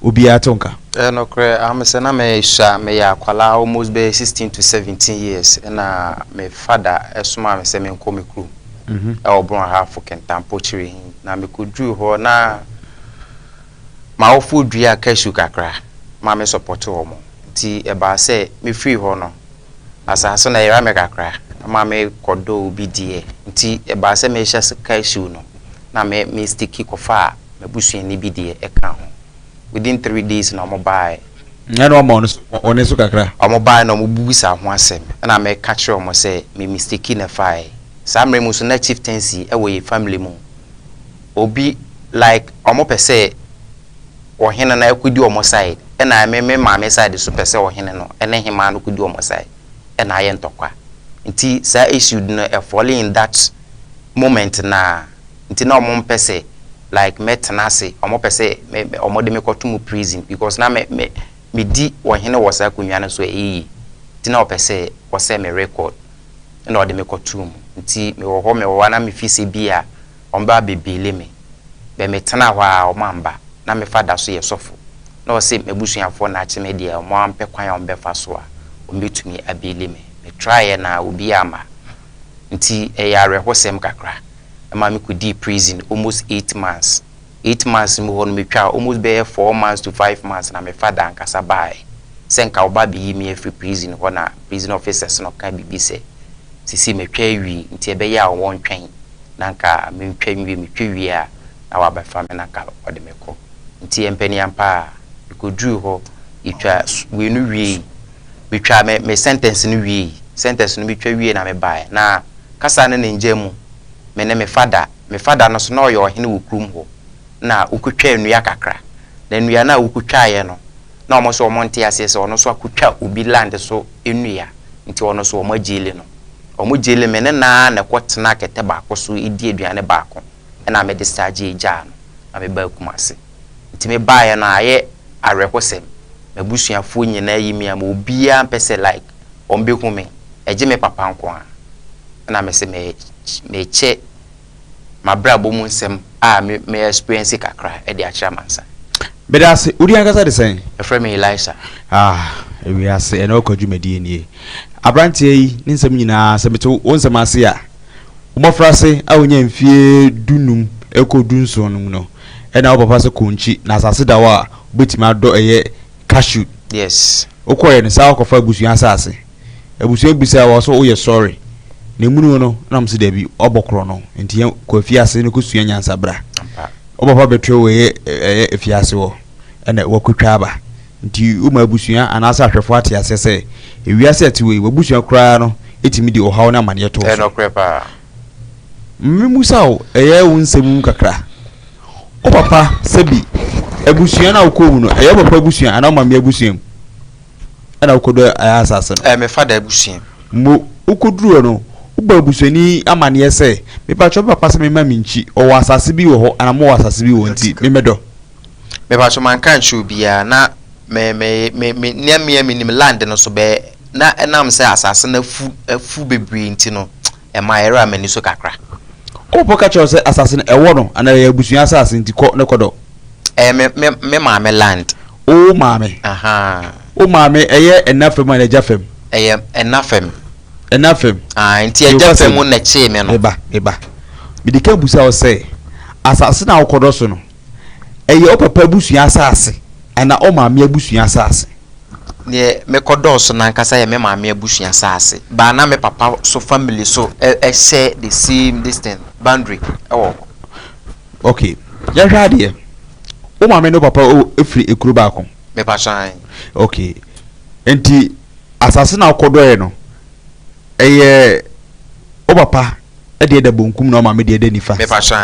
Obiara te wo nka. Ɛyɛ nokorɛ, ame sɛ na mesua, meyɛ akwadaa almost bɛyɛ 16 to 17 years, ɛna me father ɛsomaa me sɛ menkɔ me kurom ɛwɔ Brong Ahafo Kintampo Kyerɛhin. Na mekɔduruu hɔ na m'awofoɔ dua cashew kakra ma me support wɔn, nti ɛbaa sɛ mefiri hɔ no, asase no ɛyera me kakra ma mekɔdɔ obi deɛ, nti ɛbaa sɛ mehyɛ cashew no na me mistake kɔfa a m'abusuani bi deɛ ɛka ho. Within 3 days na ɔmo baeɛ. Ɛna ɔma ɔno so ɔne so kakra. Ɔmo baeɛ na ɔmo bubisa ho asɛm, ɛna meka kyerɛ ɔmo sɛ me mistake na faeɛ. Saa mmerɛ mu so na chieftaincy ɛwɔ yɛ family mu, obi like ɔmo pɛ sɛ ɔhene no ɛkɔdi ɔmo side, ɛna me maame side so pɛ sɛ ɔhene no ɛne hemaa no kɔdi ɔmo side, ɛna ayɛ ntɔkwa. Nti saa issue no ɛfall in that moment na nti na ɔmo mpɛ sɛ like mɛtena ase. Ɔmo pɛ sɛ me ɔmo de me kɔto mu prison because na me di ɔhene wɔ saa akonnwa no so ɛyɛ, nti na ɔpɛ sɛ ɔsɛ me record, ɛna ɔde me kɔto mu. Nti mewɔ hɔ na me fi sɛ bi a ɔmo ba abɛbail me bɛ me tena hɔ a ɔmo amba. Na me father so yɛ sɔfo na ɔsɛ m'abusuafoɔ na akye me deɛ, ɔmo ampɛ kwan a ɔmo bɛfa so a ɔmo bɛtumi abail me. Me try na obi ama, nti ɛyɛ awerɛhosɛm kakra ɛma me kɔdii prison almost 8 months. 8 months mu hɔ no, metwa almost bɛyɛ 4 months to 5 months na me father ankasa baeɛ sɛ nka ɔba bɛyi me afiri prison hɔ, na prison officers no ka biribi sɛ sisi metwa awie, nti ɛbɛyɛ a wɔntwɛn na nka mentwa nwie. Metwa wie a na wabɛfa me na nka ɔde me kɔ. Nti mpaniampa a mekɔduruu hɔ, yɛtwa wei no wie, metwa me sentence no wie, sentence no metwa wie na mebaeɛ na kasa no ne ngya mu. Me ne me father no so na ɔyɛ ɔhene wɔ kurom hɔ na wokɔtwa nnua kakra, na nnua no a wokɔtwaeɛ no na ɔmo so ɔmo nte aseɛ sɛ ɔno so akɔtwa obi land so nnua, nti ɔno so ɔmo ajail no. Ɔmo jail me ne naa na ɛkɔ tena kɛtɛ baako so edi aduane baako, ɛna mede discharge gyaa no na meba Kumase. Nti mebaeɛ no, ayɛ awerɛhosɛm, m'abusuafoɔ nyinaa yi mi ama obiara mpɛ sɛ like ɔmo bɛhu me, ɛgye me papa nko a. Ɛna me sɛ mekyɛ m'abrabɔ mu nsɛm a me experience kakra ɛde akyerɛ amansa. Mede ase. Wodi ankasa de sɛn? Ɛfrɛ me Elisa. Ah, ewiase ɛna ɔkɔ dwumadie nie. Aberanteɛ yi ne nsɛm nyinaa, sɛ mete wo nsɛm ase a, wɔmmɔfra ase a wonya mfie 15 ɛkɔ 17 no mu no, ɛna wo papa sɛ kɔnkyi na asase da hɔ a wobɛtumi adɔ ɛyɛ cashew. Yes. Wokɔɛ no saa, wokɔfa abusua asase, abusua bisa wɔ so woyɛ sɔre na emu no nam sɛ dabi, ɔbɔ korɔ no, nti yɛn kɔ afiase no kɔsua nyansa bra. Wo papa bɛtwerɛ wɔ ɛyɛ afiase hɔ, ɛna wakɔtwa aba, nti woma abusua anaasɛ ahwɛfoɔ ate aseɛ sɛ ewiase ɛte wei, wabusua koraa no ɛtumi de ɔhaw no amanneɛ to so. Nokorɛ paa. Mmemusa wo, ɛyɛ wo nsɛm mu kakra, wo papa sɛbi abusua no a wokɔ mu no, ɛyɛ wo papa abusua anaa wo maame abusua mu ɛna wokɔdɔ ɛyɛ asase no? Me father abusua. Mo wokɔduru hɔ no, wobɔ abusuani amanneɛ sɛ mepatwɛ me papa sɛ mema me nkyi, ɔwɔ asase bi wɔ hɔ anaa mowɔ asase bi wɔ, nti memɛdɔ? Mepatwɛ, manka nkyerɛ obiara na me me me me nea menim land no so bɛɛ na ɛnam sɛ asase no afu afu bebree nti no, ɛma ɛrɛ a m'ani so kakra. Wo papa ka kyerɛ wo sɛ asase no ɛwɔ no anaa ɛyɛ abusua asase nti kɔ ne kɔdɔ? Ɛyɛ me maame land. Wo maame? Aha. Wo maame ɛyɛ ɛna fam anaa agya fam? Ɛyɛ ɛna fam. Ɛna fam. Ah, nti agya fam na kyee me no. Meba, mede ka busa wo sɛ asase no a wokɔdɔ so no, ɛyɛ wo papa abusua asase anaa wo maame abusua asase? Neɛ mekɔdɔɔ so nankasa yɛ me maame abusua asase baa na me papa so family so ɛhyɛ the same distance boundary ɛwɔ hɔ. Ok, yɛhwɛ adeɛ, wo maame ne wo papa ɛfiri ekuro baako? Mepa so. Ok, nti asase no a wokɔdɔɛ no, ɛyɛ wo papa ɛdeɛ da bonkum na wo maame deɛ da nifa? Mepa so.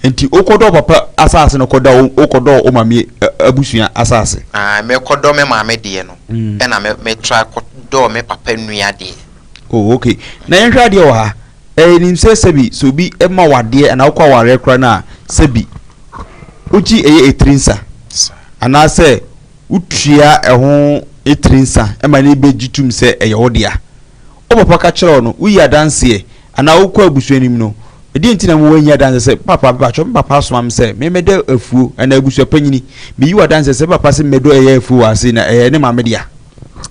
Nti wokɔdɔ wo papa asase no, kɔdɔ wokɔdɔ wo maame abusua asase? Ah, mekɔdɔ me maame deɛ no, ɛna me metra kɔdɔ me papa nua deɛ. Oh, ok, na yɛnhwɛ adeɛ wɔ ha. Ɛyɛ nim sɛ sɛbi sɛ obi ma wadeɛ anaa wokɔ awareɛ koraa no a, sɛbi wogye ɛyɛ etiri nsa anaasɛ wotua ɛho etiri nsa ɛma ne bɛgye tum sɛ ɛyɛ wo dea. Wo papa ka kyerɛ wo no, woyi adanseɛ anaa wokɔ abusua no mu no, Ɛdeɛn nti na mo anyi adanseɛ sɛ papa mepakyɛw me papa asoma me sɛ memmɛdɔ afuo anaa abusua panyini meyi wo adanseɛ sɛ me papa se memmɛdɔ ɛyɛ afuo wɔ ase na ɛyɛ ne maame dea.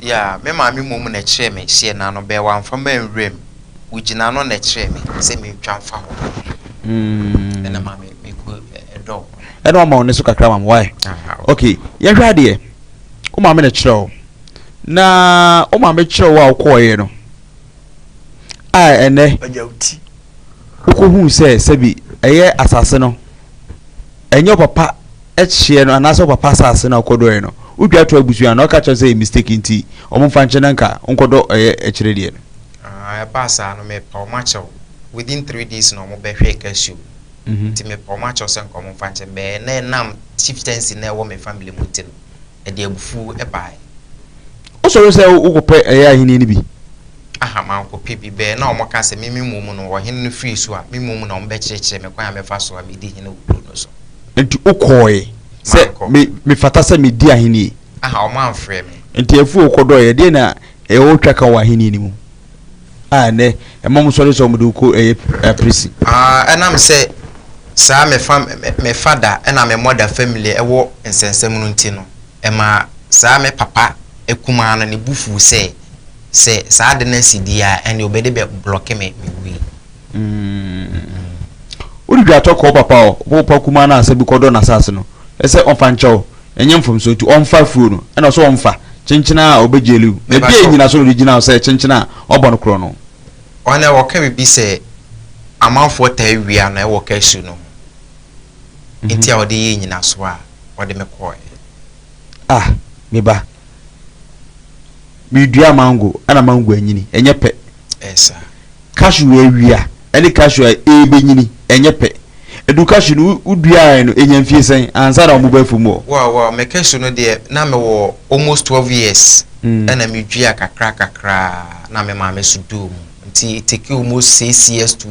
Yeah, me maame mmom na ɛkyerɛɛ me hyeɛ no ano bɛɛ wamfa manwura mu, wogyina ano na ɛkyerɛɛ me sɛ mentwa mfa hɔ ɛna ma me mekɔ ɛdɔ hɔ. Ɛna wama wo ne so kakra ma me why? Ah, okay, yɛhwɛ adeɛ, wo maame na ɛkyerɛ wo na wo maame kyerɛ wo a wokɔɔeɛ no a ɛnɛ wokɔhuu sɛ sɛbi ɛyɛ asase no ɛnyɛ wo papa hyeɛ no anaasɛ wo papa asase no a wokɔdɔeɛ no wodwa to abusua no ɔka kyerɛ sɛ ɛyɛ mistake nti ɔmo mfa nkyɛ na nka nkɔdɔ ɛyɛ akyire deɛ no. Ah, ɛbaa saa no mepa ɔmo akyɛw within 3 days na ɔmo bɛhwɛ cashew nti mepa ɔmo akyɛw sɛ nka ɔmo mfa nkyɛ bɛɛ na ɛnam chieftaincy na ɛwɔ me family mu nti no ɛde abufuo ɛbaeɛ. Wosɔre sɛ wokɔpɛ ɛyɛ ahenni no bi? Aha, mankɔpɛ bi bɛɛ na ɔmo ka sɛ mimi mmom no ɔhene no firi so a me mmom na ɔmo bɛkyerɛkyerɛ me kwan a mɛfa so a medi hene wɔ kuro no so. Nti wokɔɔe sɛ Mankɔ. Me mefata sɛ medi ahenni? Aha, ɔmo amfrɛ me. Nti afuo wokɔdɔeɛ deɛ na ɛwɔ wotwa ka wɔ ahenni no mu a ɛnɛ ɛma mo sɔre sɛ ɔmo de wokɔ ɛyɛ aprisi? Ah, ɛnam sɛ saa me fa me father ɛna me mother family ɛwɔ nsɛnsɛm no nti no ɛma saa me papa kumaa no ne bu fuu sɛ saa ade no asi di a ɛne ɔbɛde bɛ block me wui. Wode dwatɔ kɔ wo papa hɔ, wo papa kumaa no a sɛ bi kɔdɔ n'asase no ɛsɛ ɔmfa nkyɛ wo, ɛnyɛ mfomso nti ɔmfa afuo no ɛna ɔsɛ ɔmfa kyenkyena a ɔbɛgyeli wo na Meba deɛ so. nyina so na ɔde gyina wo sɛ kyenkyena a ɔbɔ no korɔ no. Ɔno wɔka biribi sɛ amanfoɔ taa wia no ɛwɔ cashew no ho nti a ɔde yɛ nyina so a ɔde me kɔɔɛ. Ah, me ba, meredua mango ɛna mango anyini ɛnyɛ pɛ. Ɛsa. Cashew awia ɛne cashew a ɛbɛnyini ɛnyɛ pɛ. Edu cashew no woduaeɛ no ɛnya mfie sɛn ansa na ɔmo ba afu mu hɔ? Wow, me cashew no deɛ na mewɔ almost 12 years ɛna medua kakra kakra na me maame so duu mu nti it take almost 6 years to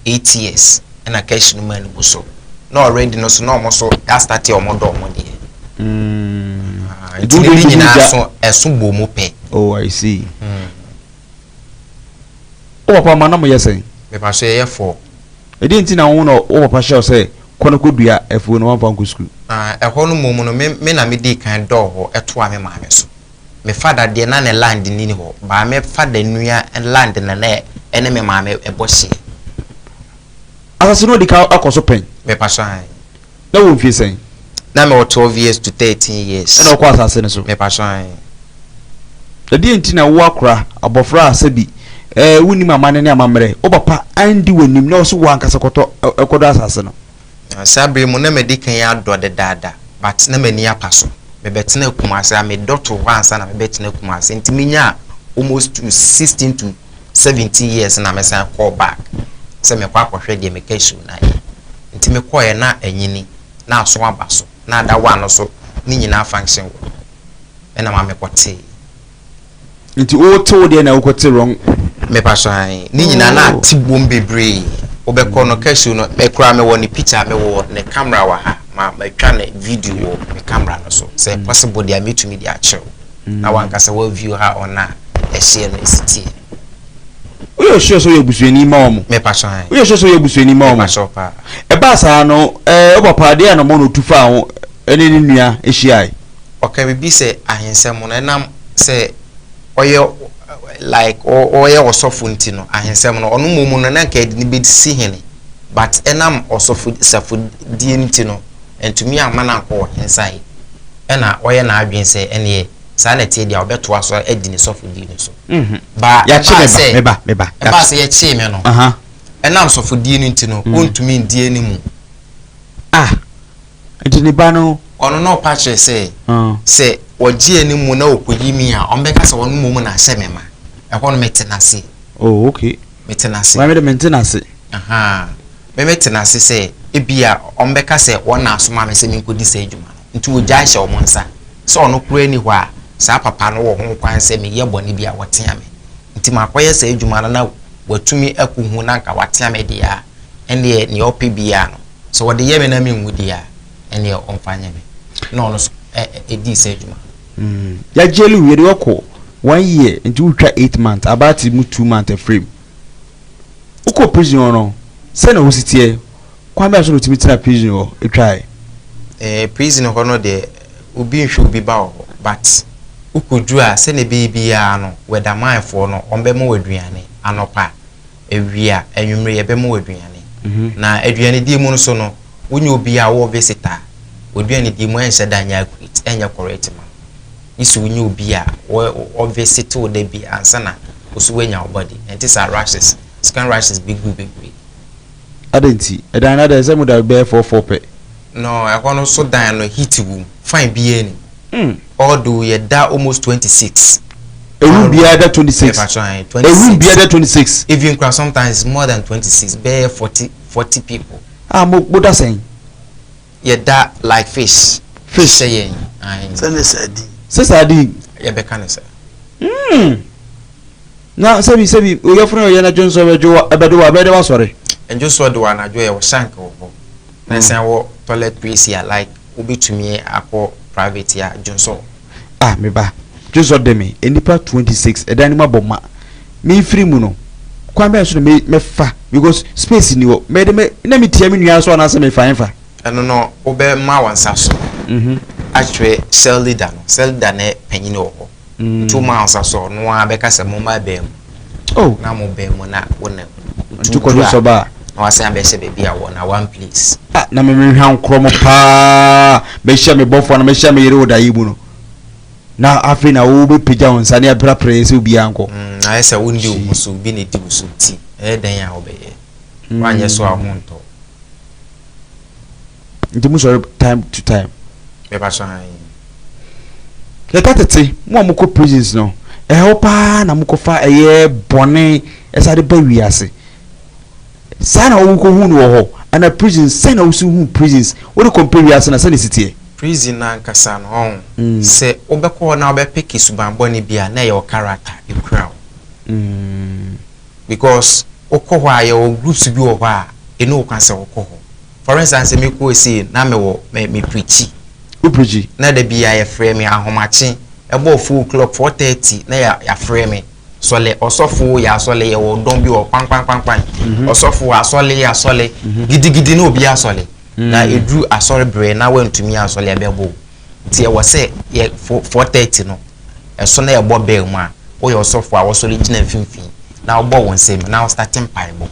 8 years ɛna cashew no maa no mu so na already no so na ɔmo so astart ɔmo dɔ ɔmo deɛ. Ah, nti nti ne wode ne nsuo nyinaa gya- so ɛso bɔ mu pɛ. Oh, I see. Wo papa ma na mo yɛ sɛn? Mepa so yɛyɛ four. Ɛdeɛ nti na wo na wo papa hyɛ wo sɛ kɔ no kɔdua afuo no wamfa nkɔ sukuu? Ah, ɛhɔ no mmom no me na medii kan dɔɔ hɔ ɛtoa me maame so. Me father deɛ na ne land ni hɔ baa me father nua land na ɛne me maame ɛbɔ hyeɛ. Asase no ɔdi ka akɔ so pɛn? Mepa so an. Na wɔ mfie sɛn? Na mewɔ 12 years to 13 years. Ɛna ɔkɔ asase no so? Mepa so an. Ɛdeɛ nti na wo akora abɔfra a sɛbi wonim amane ne amammerɛ wo papa andi w'anim na ɔso wo ankasa kɔtɔ ɛkɔdɔ asase no? Na saa bere mu na madi kan adɔ dedaada but na m'ani apa so mebɛtena Kumase a medɔ to hɔ ansa na mebɛtena Kumase nti menya almost to 16 to 17 years na mesan kɔɔ back sɛ mekɔ akɔhwɛ deɛ meka su na ayɛ nti mekɔɛ na anyini na aso aba so na ada wa no so ne nyinaa function wɔ ɛna ma mekɔtee. Nti wote wo deɛ na wokɔte wrong? Mepa so an ne nyinaa na Oh. ate bom bebree wobɛkɔ no cashew no mekora mewɔ ne picture, mewɔ ne camera wɔ ha ma matwa ne video wɔ me camera no so sɛ possible deɛ metumi de akyerɛw na wankasa wa view ha ɔno a ɛhyeɛ no ɛsi teɛ. Woyɛ sure sɛ woyɛ abusuani ma ɔmo? Mepa so an. Woyɛ sure sɛ woyɛ abusuani ma Mepa ɔmo? so paa. Ɛbaa saa no wo papa adeɛ a na ɔmo no otu faa ho ɛne ne nua ahyiae? Ɔka biribi sɛ ahensɛm no ɛnam sɛ ɔyɛ like ɔyɛ ɔsɔfo nti no ahensɛm no ɔno mmom no na nka yɛde ne bɛsi hene but ɛnam ɔsɔfo safodie nti no ntumi ama no ankɔ ɔhensae ɛna ɔyɛ n'adwene sɛ ɛneɛ saa na ɛteɛ deɛ a ɔbɛtoa so adi ne sɔfodie no so. Ba Yɛakye ɛbaa me ba sɛ me ba me ba. Ɛbaa sɛ yɛkyee me no ɛnam sɔfodie no nti no ɔntumi ndie ne mu. Ah, nti ne ba no? Ɔno na ɔpa kyerɛ sɛ sɛ ɔgye anim mu na ɔkɔyi mi a ɔmbɛka sɛ ɔno mmom na ahyɛ me ma ɛhɔ no mete n'ase. Oh, okay. Mete n'ase. Maame de mente n'ase. Aha, me mete n'ase sɛ ebia ɔmbɛka sɛ wɔn na asoma me sɛ menkɔdi sɛ adwuma no nti wɔgyae hyɛ wɔn nsa sɛ ɔno koraa ni hɔ a saa papa no wɔ ho kwan sɛ meyɛ bɔne bi a wɔtea me nti makɔyɛ saa adwuma no na watumi akɔhu na nka watea me deɛ a ɛneɛ nea ɔpɛ biara no sɛ wɔde yɛ me na menwu deɛ a ɛneɛ ɔmfa nyɛ me na ɔno so ɛdii sɛ adwuma. Yɛagyeli wo yɛde wɔkɔ one year nti wotwa 8 months abaate mu 2 months afiri mu wokɔ prison hɔ no. Sɛn na wosi teɛ? Kwan bɛn so na otumi tena prison hɔ etwae? Eh, prison hɔ no deɛ obi nhwɛ obi ba wɔ hɔ, but wokɔduru a, sɛnea ɛbɛyɛ biara no, wɛdamanfoɔ no wɔbɛma wo aduane anɔpa, awia, anwummere yɛbɛma wo aduane. Na aduanedie mu no so no, wonyɛ obi a wowɔ visitor a, w'aduanedie mu ɛnhyɛ da nyɛ accurate, ɛnyɛ correct ma wo. Gye sɛ wonya obi a ɔvisit wo da bi ansa na wo so woanya wo body. Ɛnte saa, rashes, skin rashes bɛgu bebree. Adɛn nti? Ɛdan no adɛn sɛ mo da bɛyɛ 4:4 pɛ? No, ɛhɔ no so dan no heat wom, fine biara nim. Although yɛda almost 26. A room biara da 26. A room biara da 26. Even kora sometimes more than 26, bɛyɛ 40, 40 people. Ah, mo da sɛn? Yɛda like fish. Fish. Hyɛ yɛn. Ae. Sɛ ne sardine. Sɛ sardine. Yɛbɛka ne sɛ. Na sɛbi sɛbi oyɛfunu yɛ ɔyɛ na dwonsɔ bɛdwo wa ɛbɛde wa ɛbɛde wasɔre. Ndwonsɔ de wɔ anadwo yɛ wɔ shank wɔ hɔ. Na ɛsan wɔ toilet place a like wobɛtumi akɔ private a dwonsɔ. Ah me ba, dwonsɔ de me, nnipa 26 ɛdan no mu abɔ ma. Me firi mu no, kwan bɛn so na me mɛfa because space ni hɔ. Mɛde me na me tia me nua so anaasɛ me fa ɛnfa. Ɛno no wobɛma wɔn nsa so akyerɛ cell leader no, cell leader no panyin wɔ hɔ. Nti woma wo nsa so a, ɔno ara bɛka sɛ momma bɛn mu. Oh. Na mo bɛn mu na wo nam. Nti kɔdwo sɔ ba a. Na wasan abɛhyɛ baabi a wɔ na one place. Ah, na me mehwɛ nkorɔ mo paa. Mehyia me bɔfoɔ na mehyia me yere wɔ daeɛ mu no. Na afei na wobɛpagya wo nsa ne aprapra yɛ sɛ obiara nkɔ. Mm, ayɛ sɛ wondi wo ho so, obi na edi wo so nti, ɛyɛ dɛn a wobɛyɛ? Woanyɛ so a wo ho ntɔ. Nti mo sɔre time to time. Meba so han. Yɛta tete mo a mokɔ prisons no, ɛhɔ paa na mokɔfa ɛyɛ bɔne ɛsa de ba wiase. Saa na wokɔ hu no wɔ hɔ ana prisons sɛn na wosi hu prisons wode compare wiase na sɛn na esi teɛ? Prison no ankasa no ɔho sɛ wobɛkɔ hɔ na wobɛpeke suban bɔne bi a na ɛyɛ wo character ekura wo. Because wokɔ hɔ a yɛwɔ groups bi wɔ hɔ a ɛni wo kwan sɛ wokɔ hɔ. For instance me kɔɔ sei na me wɔ me me preachi. Wo preachi? Na da bi a yɛfrɛ me ahomakye ɛbɔɔ 4 o'clock, 4:30 na yɛ yɛafrɛ me sɔle ɔsɔfo yɛ asɔle, yɛwɔ dɔn bi wɔ kwankwankwankwan, ɔsɔfo asɔle asɔle gidigidi na obi asɔle na eduru asɔre brɛ na wantumi asɔle ɛbɛbɔ o. Nti ɛwɔ sɛ yɛ 4:30 no ɛso na yɛbɔ bell mu a, woyɛ ɔsɔfo a wɔsɔre gyina mfimfini na wobɔ wɔn nsam na wo start mpaebɔ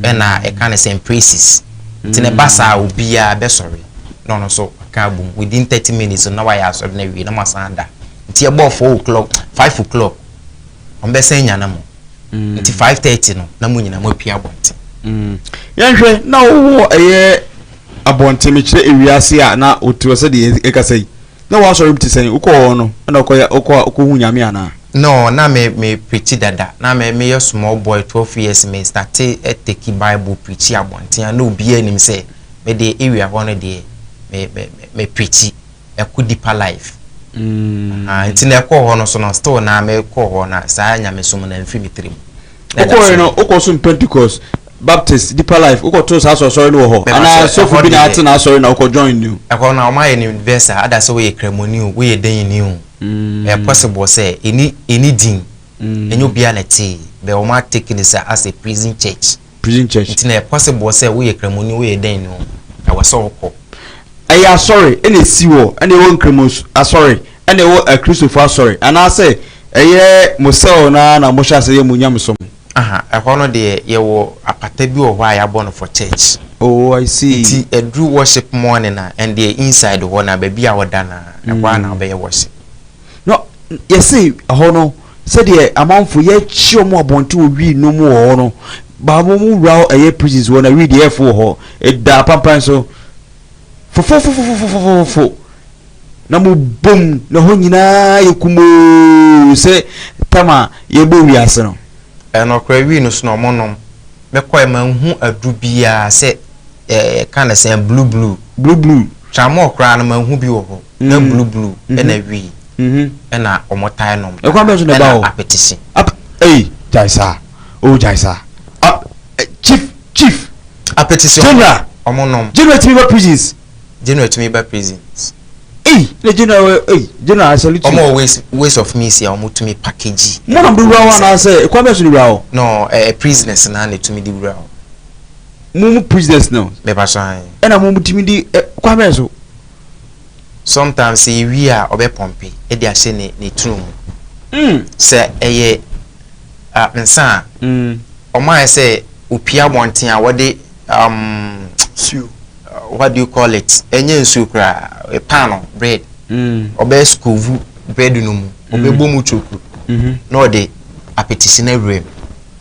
ɛna ɛka ne sɛ praises. Nti na ɛba saa, obiara bɛsɔre na ɔno nso aka abom. Within 30 minutes na wayɛ asɔre no awie na mo asan da. Nti ɛbɔɔ 4 o'clock, 5 o'clock, wɔn bɛsɛn nyana mo. Nti 5:30 no na mo nyinaa mo apue abɔnten. Yɛnhwɛ na wowɔ ɛyɛ abɔnten, mekyerɛ ewiase a na wote hɔ sɛdeɛ ɛkasa yi, na wɔasɔre bi te sɛn? Wokɔɔ hɔ no ɛna wokɔyɛ wokɔ wokɔhu Nyame anaa? No, na me preachi dada. Na me meyɛ small boy, 12 years, me start take Bible preachi abɔnten a na obiara nim sɛ me de area hɔ no deɛ me preachi ɛkɔ Deeper Life. Ah, nti na ɛkɔɔ hɔ no so no, still na me kɔɔ hɔ na saa nyamesom na mfiri me tirim. Na ɛda wokɔɛ so. No wokɔ so Pentecost, Baptist, Deeper Life, wokɔtoo saa asɔresɔre no wɔ hɔ anaa sɔfo bi na ate n'asɔre na wokɔ join no? Ɛhɔ no wɔn ayɛ no universal, ada sɛ woyɛ kramoni o, woyɛ danyini o, ɛyɛ possible sɛ ɛni din, ɛnyɛ obiara na ɛte bɛ wɔn atake ne sɛ as a prison church. Prison church. Nti na ɛyɛ possible sɛ woyɛ kramoni, woyɛ danyini o, ɛwɔ sɛ wokɔ. Ɛyɛ asɔre ɛna esi hɔ, ɛna ɛwɔ Nkramo asɔre, ɛna ɛwɔ Akristofo asɔre, anaasɛ ɛyɛ mo cell naa na mo hyɛ ase yɛ mo nyamesom? Aha, ɛhɔ no deɛ yɛwɔ apata bi wɔ hɔ a yɛabɔ no for church. Oh, I see. Nti ɛduru worship morning a, ɛndeɛ inside hɔ na baabi a wɔda na ɛhɔ a na wɔbɛyɛ worship. No, yɛse ɛhɔ no sɛdeɛ amanfo yɛkye wɔn abɔnten wɔ wii no mu wɔ hɔ no, baabo mu wura hɔ ɛyɛ prisons hɔ na wii deɛ ɛfo wɔ hɔ ɛda apampan so fofofofofofofofo na mo bom na hɔ nyinaa yɛ kumoo sɛ tam a yɛbɔ wiase no. Ɛnɔkorɛ wii no so na ɔmo nom. Mekɔɛ manhu aduru biara sɛ ɛɛ ka ne sɛn, blue blue. Blue blue. Tramol koraa no manhu bi wɔ hɔ na blue blue ɛna wii ɛna ɔmo tae nom. Ɛkwan bɛn so na ɛba hɔ? Ɛna apetesi. Ap ɛyi gyae saa o, gyae saa. Ap chief chief. Apetesi. General. Ɔmo nom. General tumi ba prisons? General tumi ba prisons. Eyi na general, eyi general, I salute you. Ɔmo wɔ ways of means a ɔmo tumi package. Mo na mo de wura hɔ anaasɛ ɛkwan bɛn so de wura hɔ? No, prisoners na tumi de wura hɔ. Mo mu prisoners no. Mepa so ae. Ɛna mo tumi di ɛ kwan bɛn so? Sometimes sɛ yɛwie a ɔbɛ pɔmpe de ahyɛ ne ne tunu mu. Mm. Sɛ ɛyɛ uh, nsa a. Mm. Ɔmo ayɛ sɛ opie abɔnten a wɔde um, Stew. What do you call it? Ɛnyɛ nsuo koraa, paano, bread. Mm. Ɔbɛ skovu bread no mu, ɔbɛbɔ mu twokuro Mm-hmm. na ɔde apetisi no awura mu.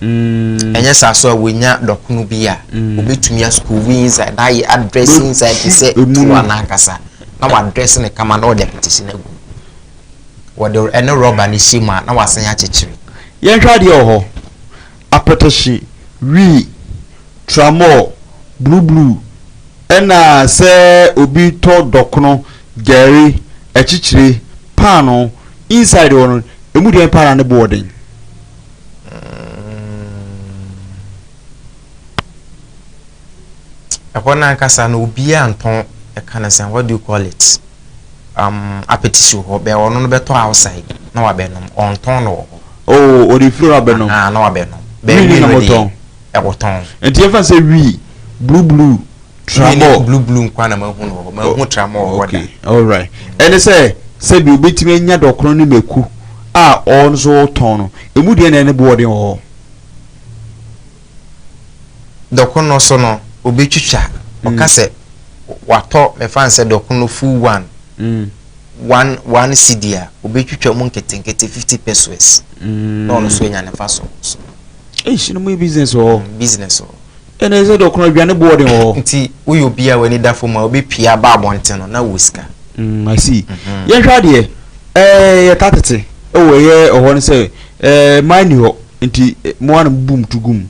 Mm. Ɛnyɛ saa so a wɔnya dɔkono bi a Mm. obɛtumi askovu inside na ayɛ adress inside te sɛ Emu no. toa n'ankasa na wadress ne kama na ɔde apetisi no agu mu. Wɔde ɛne rɔba no hyɛ mu a na wasan akyekyere. Yɛnhwɛ adeɛ wɔ hɔ. Apɛtɛhye, wii, tramɔɔ, blue ɛna sɛ obi tɔ dɔkono, gari, akyikyire, paano, inside hɔ no, emu deɛ paa na ne bo ɔden? Ɛhɔ no ankasa no obiara ntɔn ɛka no sɛn, what do you call it, apetisi wɔ hɔ bɛɛ ɔno no bɛtɔ outside na wabɛnom, ɔntɔn no wɔ hɔ. Oh, ɔde firi hɔ abɛnom. Ah, na wabɛnom. Wii Bɛɛ na no motɔn. deɛ ɛwɔtɔn. Nti yɛfa sɛ wii, blue blue, Wii ne tramɔɔ. Blue blue nkwa na mahu no wɔ hɔ, mahu tramɔɔ wɔ hɔ da. Okay, alright. Ɛne sɛ sɛbi obetumi anya dɔkono ne mako a ɔno nso tɔn no, emu deɛ na ɛne bo ɔden wɔ hɔ? Dɔkono so no obetwitwa, ɔka sɛ watɔ, mɛfa n sɛ dɔkono full one one one cedi a, obetwitwa mu nketenkete 50 pesos na ɔno nso anya ne fa so so. Eish, no mo yɛ business wɔ hɔ. Business wɔ hɔ. Ɛna ɛsɛ dɔkono aduane bo ɔden wɔ hɔ. Nti woyɛ obi a w'ani da fam a, wobɛpie aba abɔnten no na wɔ sika. I see. Yɛnhwɛ adeɛ, yɛta tete ɛwɔ ɛyɛ ɛhɔ no sɛ mmaa ni hɔ nti mo ara na mo bu mu to gu mu.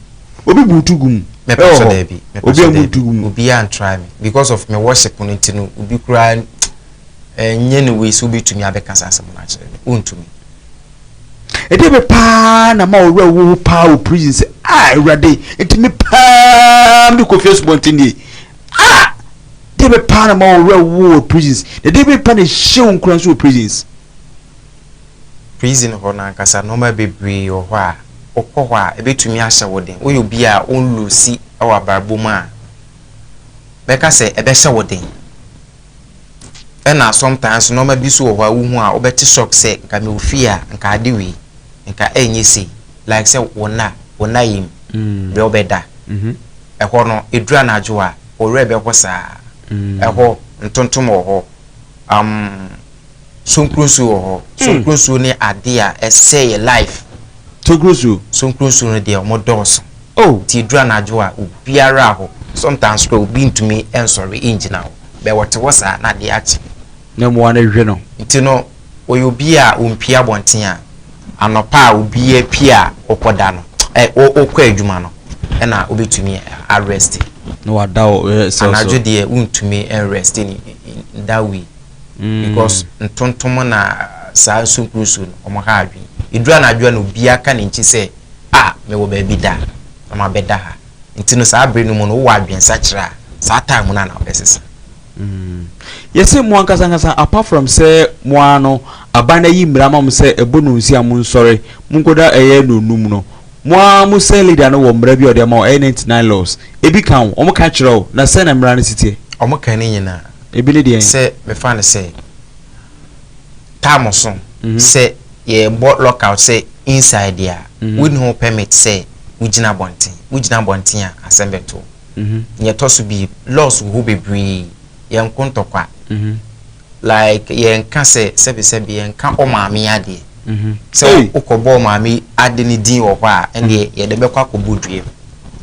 Obi bu to gu mu Mɛpa ɛwɔ so hɔ? daabi, mɛpa Obi so a mu daabi. to gu mu? Obiara ntry me because of me worship no nti no, obi koraa ɛnyɛ ne wei sɛ wobɛtumi abɛka saa asɛm no akyerɛ me, wontumi. Ɛdeɛ bɛ paa na ma ɔwerɛ wo ho paa wɔ prison sɛ ah Awurade nti me paa me kɔ fie asubɔnten nie, ah deɛ bɛ paa na ma ɔwerɛ wo wɔ prisons, na deɛ bɛ paa na ɛhyɛ wo nkura nso wɔ prisons? Prison hɔ no ankasa nneɛma bebree wɔ hɔ a wokɔ hɔ a ɛbɛtumi ahyɛ wo den. Woyɛ obi a wonlusi wɔ abrabɔ mu a, bɛka sɛ ɛbɛhyɛ wo den. Ɛna sometimes nneɛma bi so wɔ hɔ a wohu a wobɛte shock sɛ nka mewɔ fie a nka ade wei nka ɛnyɛ sei, like sɛ wo nna wo nna yim berɛ wobɛda ɛhɔ no, ɛduru anadwo a wo werɛ bɛhɔ saa. Ɛhɔ ntontom wɔ hɔ, sonkronsuo wɔ hɔ. Sonkronsuo ne ade a ɛsɛ yɛ life. Sonkronsuo? Sonkronsuo no deɛ ɔmo dɔɔso. Oh. Nti ɛduru anadwo a obiara hɔ, sometimes kora obi ntumi nsɔre ngyina hɔ bɛɛ, wɔte hɔ saa na adeɛ akye. Na mmoa no hwehwɛ no. Nti no ɔyɛ obi a ɔmpie abɔnten a anɔpa a obi apue a ɔkɔda no ɛ ɔkɔ adwuma no ɛna wobɛtumi arest. Na wada wɔ sɛ so. Anadwo deɛ wontumi nrest in that way because ntontom na saa nsonkronsuo no ɔmo ha adwene. Ɛduru anadwo a na obiara ka ne nkyi sɛ a mewɔ baabi da na mabɛda ha. Nti no saa abere no mu no wowɔ adwensakyerɛ a saa time no a na wobɛsesa. Yɛsɛ mo ankasa ankasa, apart from sɛ mo ara no aban no ayi mmara ma mo sɛ ɛbɔ nonsi a mo nsɔre monkɔda ɛyɛ nonum no, mo ara mo sɛ leader no wɔ mmara bi a ɔde ama wo, ɛyɛ 99 laws ebi ka wo, ɔmo ka kyerɛ wo na sɛ na mmara no si teɛ? Ɔmo ka ne nyinaa. Ebi ne deɛ? Sɛ mefa no sɛ time so sɛ yɛbɔ lockout sɛ inside a, wonni ho permit sɛ wogyina abɔnten. Wogyina abɔnten a asɛm bɛto. Nea ɛtɔ so bi, laws wɔ hɔ bebree, yɛnko ntɔkwa, like yɛnka sɛ sɛbisɛbi yɛnka ɔmaame adeɛ sɛ wokɔbɔ ɔmaame ade ne din wɔ hɔ a, ɛndeɛ yɛde bɛkɔ akɔbɔ dua mu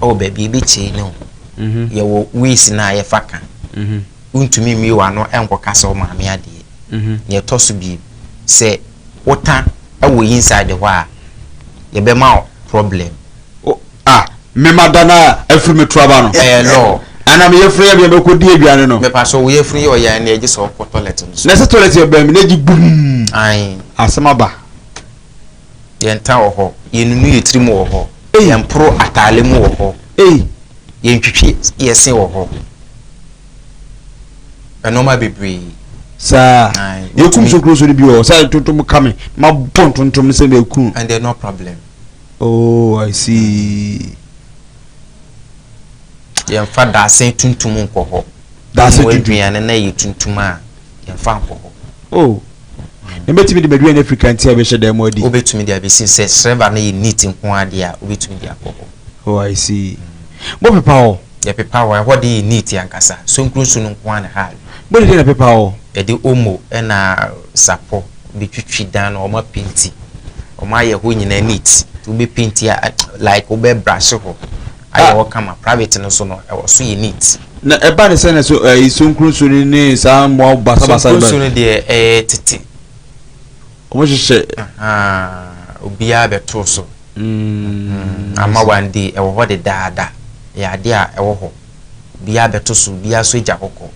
ɛwɔ baabi ebɛkyie ne ho. Yɛwɔ ways na yɛfa ka, wontumi mmie w'ano ɛnkɔka sɛ ɔmaame adeɛ. Nea ɛtɔ so bi, sɛ wota ɛwɔ inside hɔ a, yɛbɛma wo problem. Ah, mema da na afiri me to aba no. Ɛyɛ law. Ana meyɛ firi yɛ bia mɛkɔ di aduane no. Mepa so woyɛ firi yɛ ɔyɛ ne agye sɛ ɔkɔ toilet no so. Na sɛ toilet yɛ bɛn mi na gye bum. Ayi. Asɛm aba. Yɛn ta wɔ hɔ, yɛnunu yɛ tirim wɔ hɔ, yɛmporo ataale mu wɔ hɔ, yɛntwitwi yɛse wɔ hɔ, nneɛma bebree. Saa yɛkum sokuro so no bi wɔ hɔ sɛ ntontom ka me ma bɔ ntontom no sɛ mɛku. And there no problem. Oh, I see. Yɛmfa dadesɛn tuntum nkɔ hɔ. Dadesɛn Mo tuntum. aduane na ɛyɛ tuntum a, yɛmfa nkɔ hɔ. Oh. Na mɛtumi de m'aduane afiri kantin a bɛhyɛ dan mu adi. Wobɛtumi de abɛsi sɛ silver no yɛ neat nko adeɛ a, wobɛtumi de akɔ hɔ. Oh, I see. Mo pepa hɔ. Yɛpepa hɔ, ɛhɔ de yɛ neat ankasa. Sonkuro nsu no nko ara na ha. Mo de deɛ na pepa hɔ. Yɛde Omo ɛna sapɔ bɛtwitwi dan no, ɔmo apaint. Ɔmo ayɛ hɔ nyinaa neat. Nti wobɛpaint a, like wobɛ brush hɔ. Ayɛ hɔ kama. Private no so no, ɛwɔ so yɛ neat. Na ɛba ne sɛ na so ɛyi sonkuro nsu no ne saa mmoa basabasa Sonkuro nsu no deɛ, ɛyɛ tete. Ɔmo hyehyɛ. Ahaa, obiara bɛtoo so. Ama one day ɛwɔ hɔ dedaada. Ɛyɛ adeɛ a ɛwɔ hɔ. Obiara bɛto so, obiara nso agya hɔ kɔ.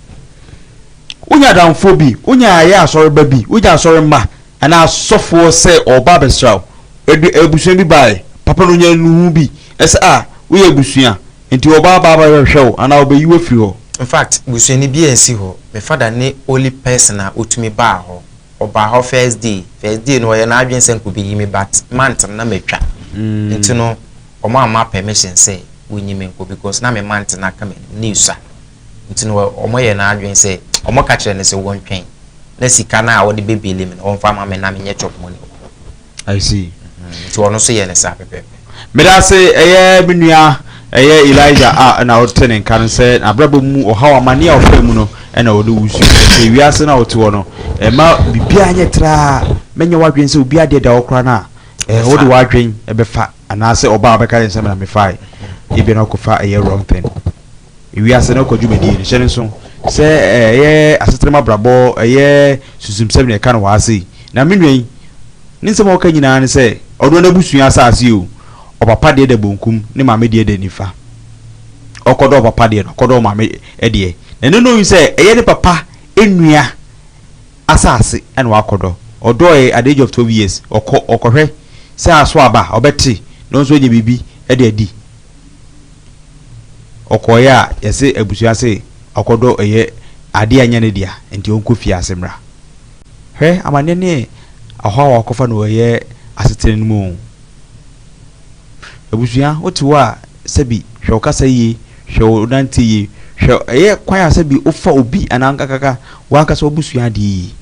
Wonya adamfoɔ bi, wonya ayɛ asɔreba bi, wonya asɔre mma anaa asɔfoɔ sɛ ɔreba abɛsra wo. Ɛde abusua bi baeɛ, papa no ɔnya nnuhu bi sɛ ah woyɛ abusua nti ɔba aba abɛhwɛ wo anaa ɔbɛyi wo afiri hɔ. In fact, busuani biara nsi hɔ. Me father ne only person a ɔtumi baa hɔ. Ɔbaa hɔ first day. First day no ɔyɛ n'adwene sɛ nka ɔbɛyi me but month no na matwa. Nti no ɔmo amma permission sɛ wɔnyi me nkɔ because na me month no aka m'anim na esua. Nti no ɔmo yɛ n'adwene sɛ ɔmo ka kyerɛ no sɛ wɔntwɛn na sika no a ɔde bɛbail me no ɔmfa ma me na menyɛ chop money wɔ hɔ. I see. Nti ɔno nso yɛ ne saa pɛpɛɛpɛ. Meda ase ɛyɛ me nua ɛyɛ Elijah a ɛna ɔte ne nka no sɛ n'abrabɔ mu ɔhaw amane a ɔfaa mu no ɛna ɔde wusu sɛ wiase no a ɔte hɔ no ɛma biribiara nyɛ traa mɛnyɛ w'adwene sɛ obi adeɛ da hɔ koraa no a ɛɛ wode w'adwene ɛbɛfa anaasɛ ɔbaa ɔbɛka yɛn sɛ na mefae ebi na ɔkɔfa ɛyɛ wrong thing. Wiase no kɔ dwumadie no, hyɛ no nso sɛ ɛyɛ asetenam abrabɔ, ɛyɛ sunsumsɛm na ɛka no wɔ ha sei. Na me nua yi, ne nsɛm a ɔka nyinaa ne sɛ, ɔno n'abusua asase o, ɔpapa deɛ da bonkum, ne maame deɛ da nifa. Ɔkɔdɔ ɔpapa deɛ no, ɔkɔdɔ ɔmaame deɛ. Na ɛno na ɔhu sɛ ɛyɛ ne papa nua asase na wakɔdɔ. Ɔdɔɔe at the age of 12 years, ɔkɔ, ɔkɔhwɛ sɛ aso aba, ɔbɛte, na ɔno nso anya biribi de adi. Ɔkɔeɛ a yɛse abusua se ɔkɔdɔ ɛyɛ adeɛ a ɛnyɛ ne dea nti ɔnkɔ fie ase mmra. Hwɛ amaneɛ ne ɔhaw a wakɔfa no wɔ ɛyɛ asetena no mu oo. Abusua wote hɔ a sɛbi hwɛ wo kasa yie, hwɛ wo nanteɛ yie, hwɛ ɛyɛ kwan a sɛbi wofa obi anaa nkankaka w'ankasa w'abusua adeɛ yie.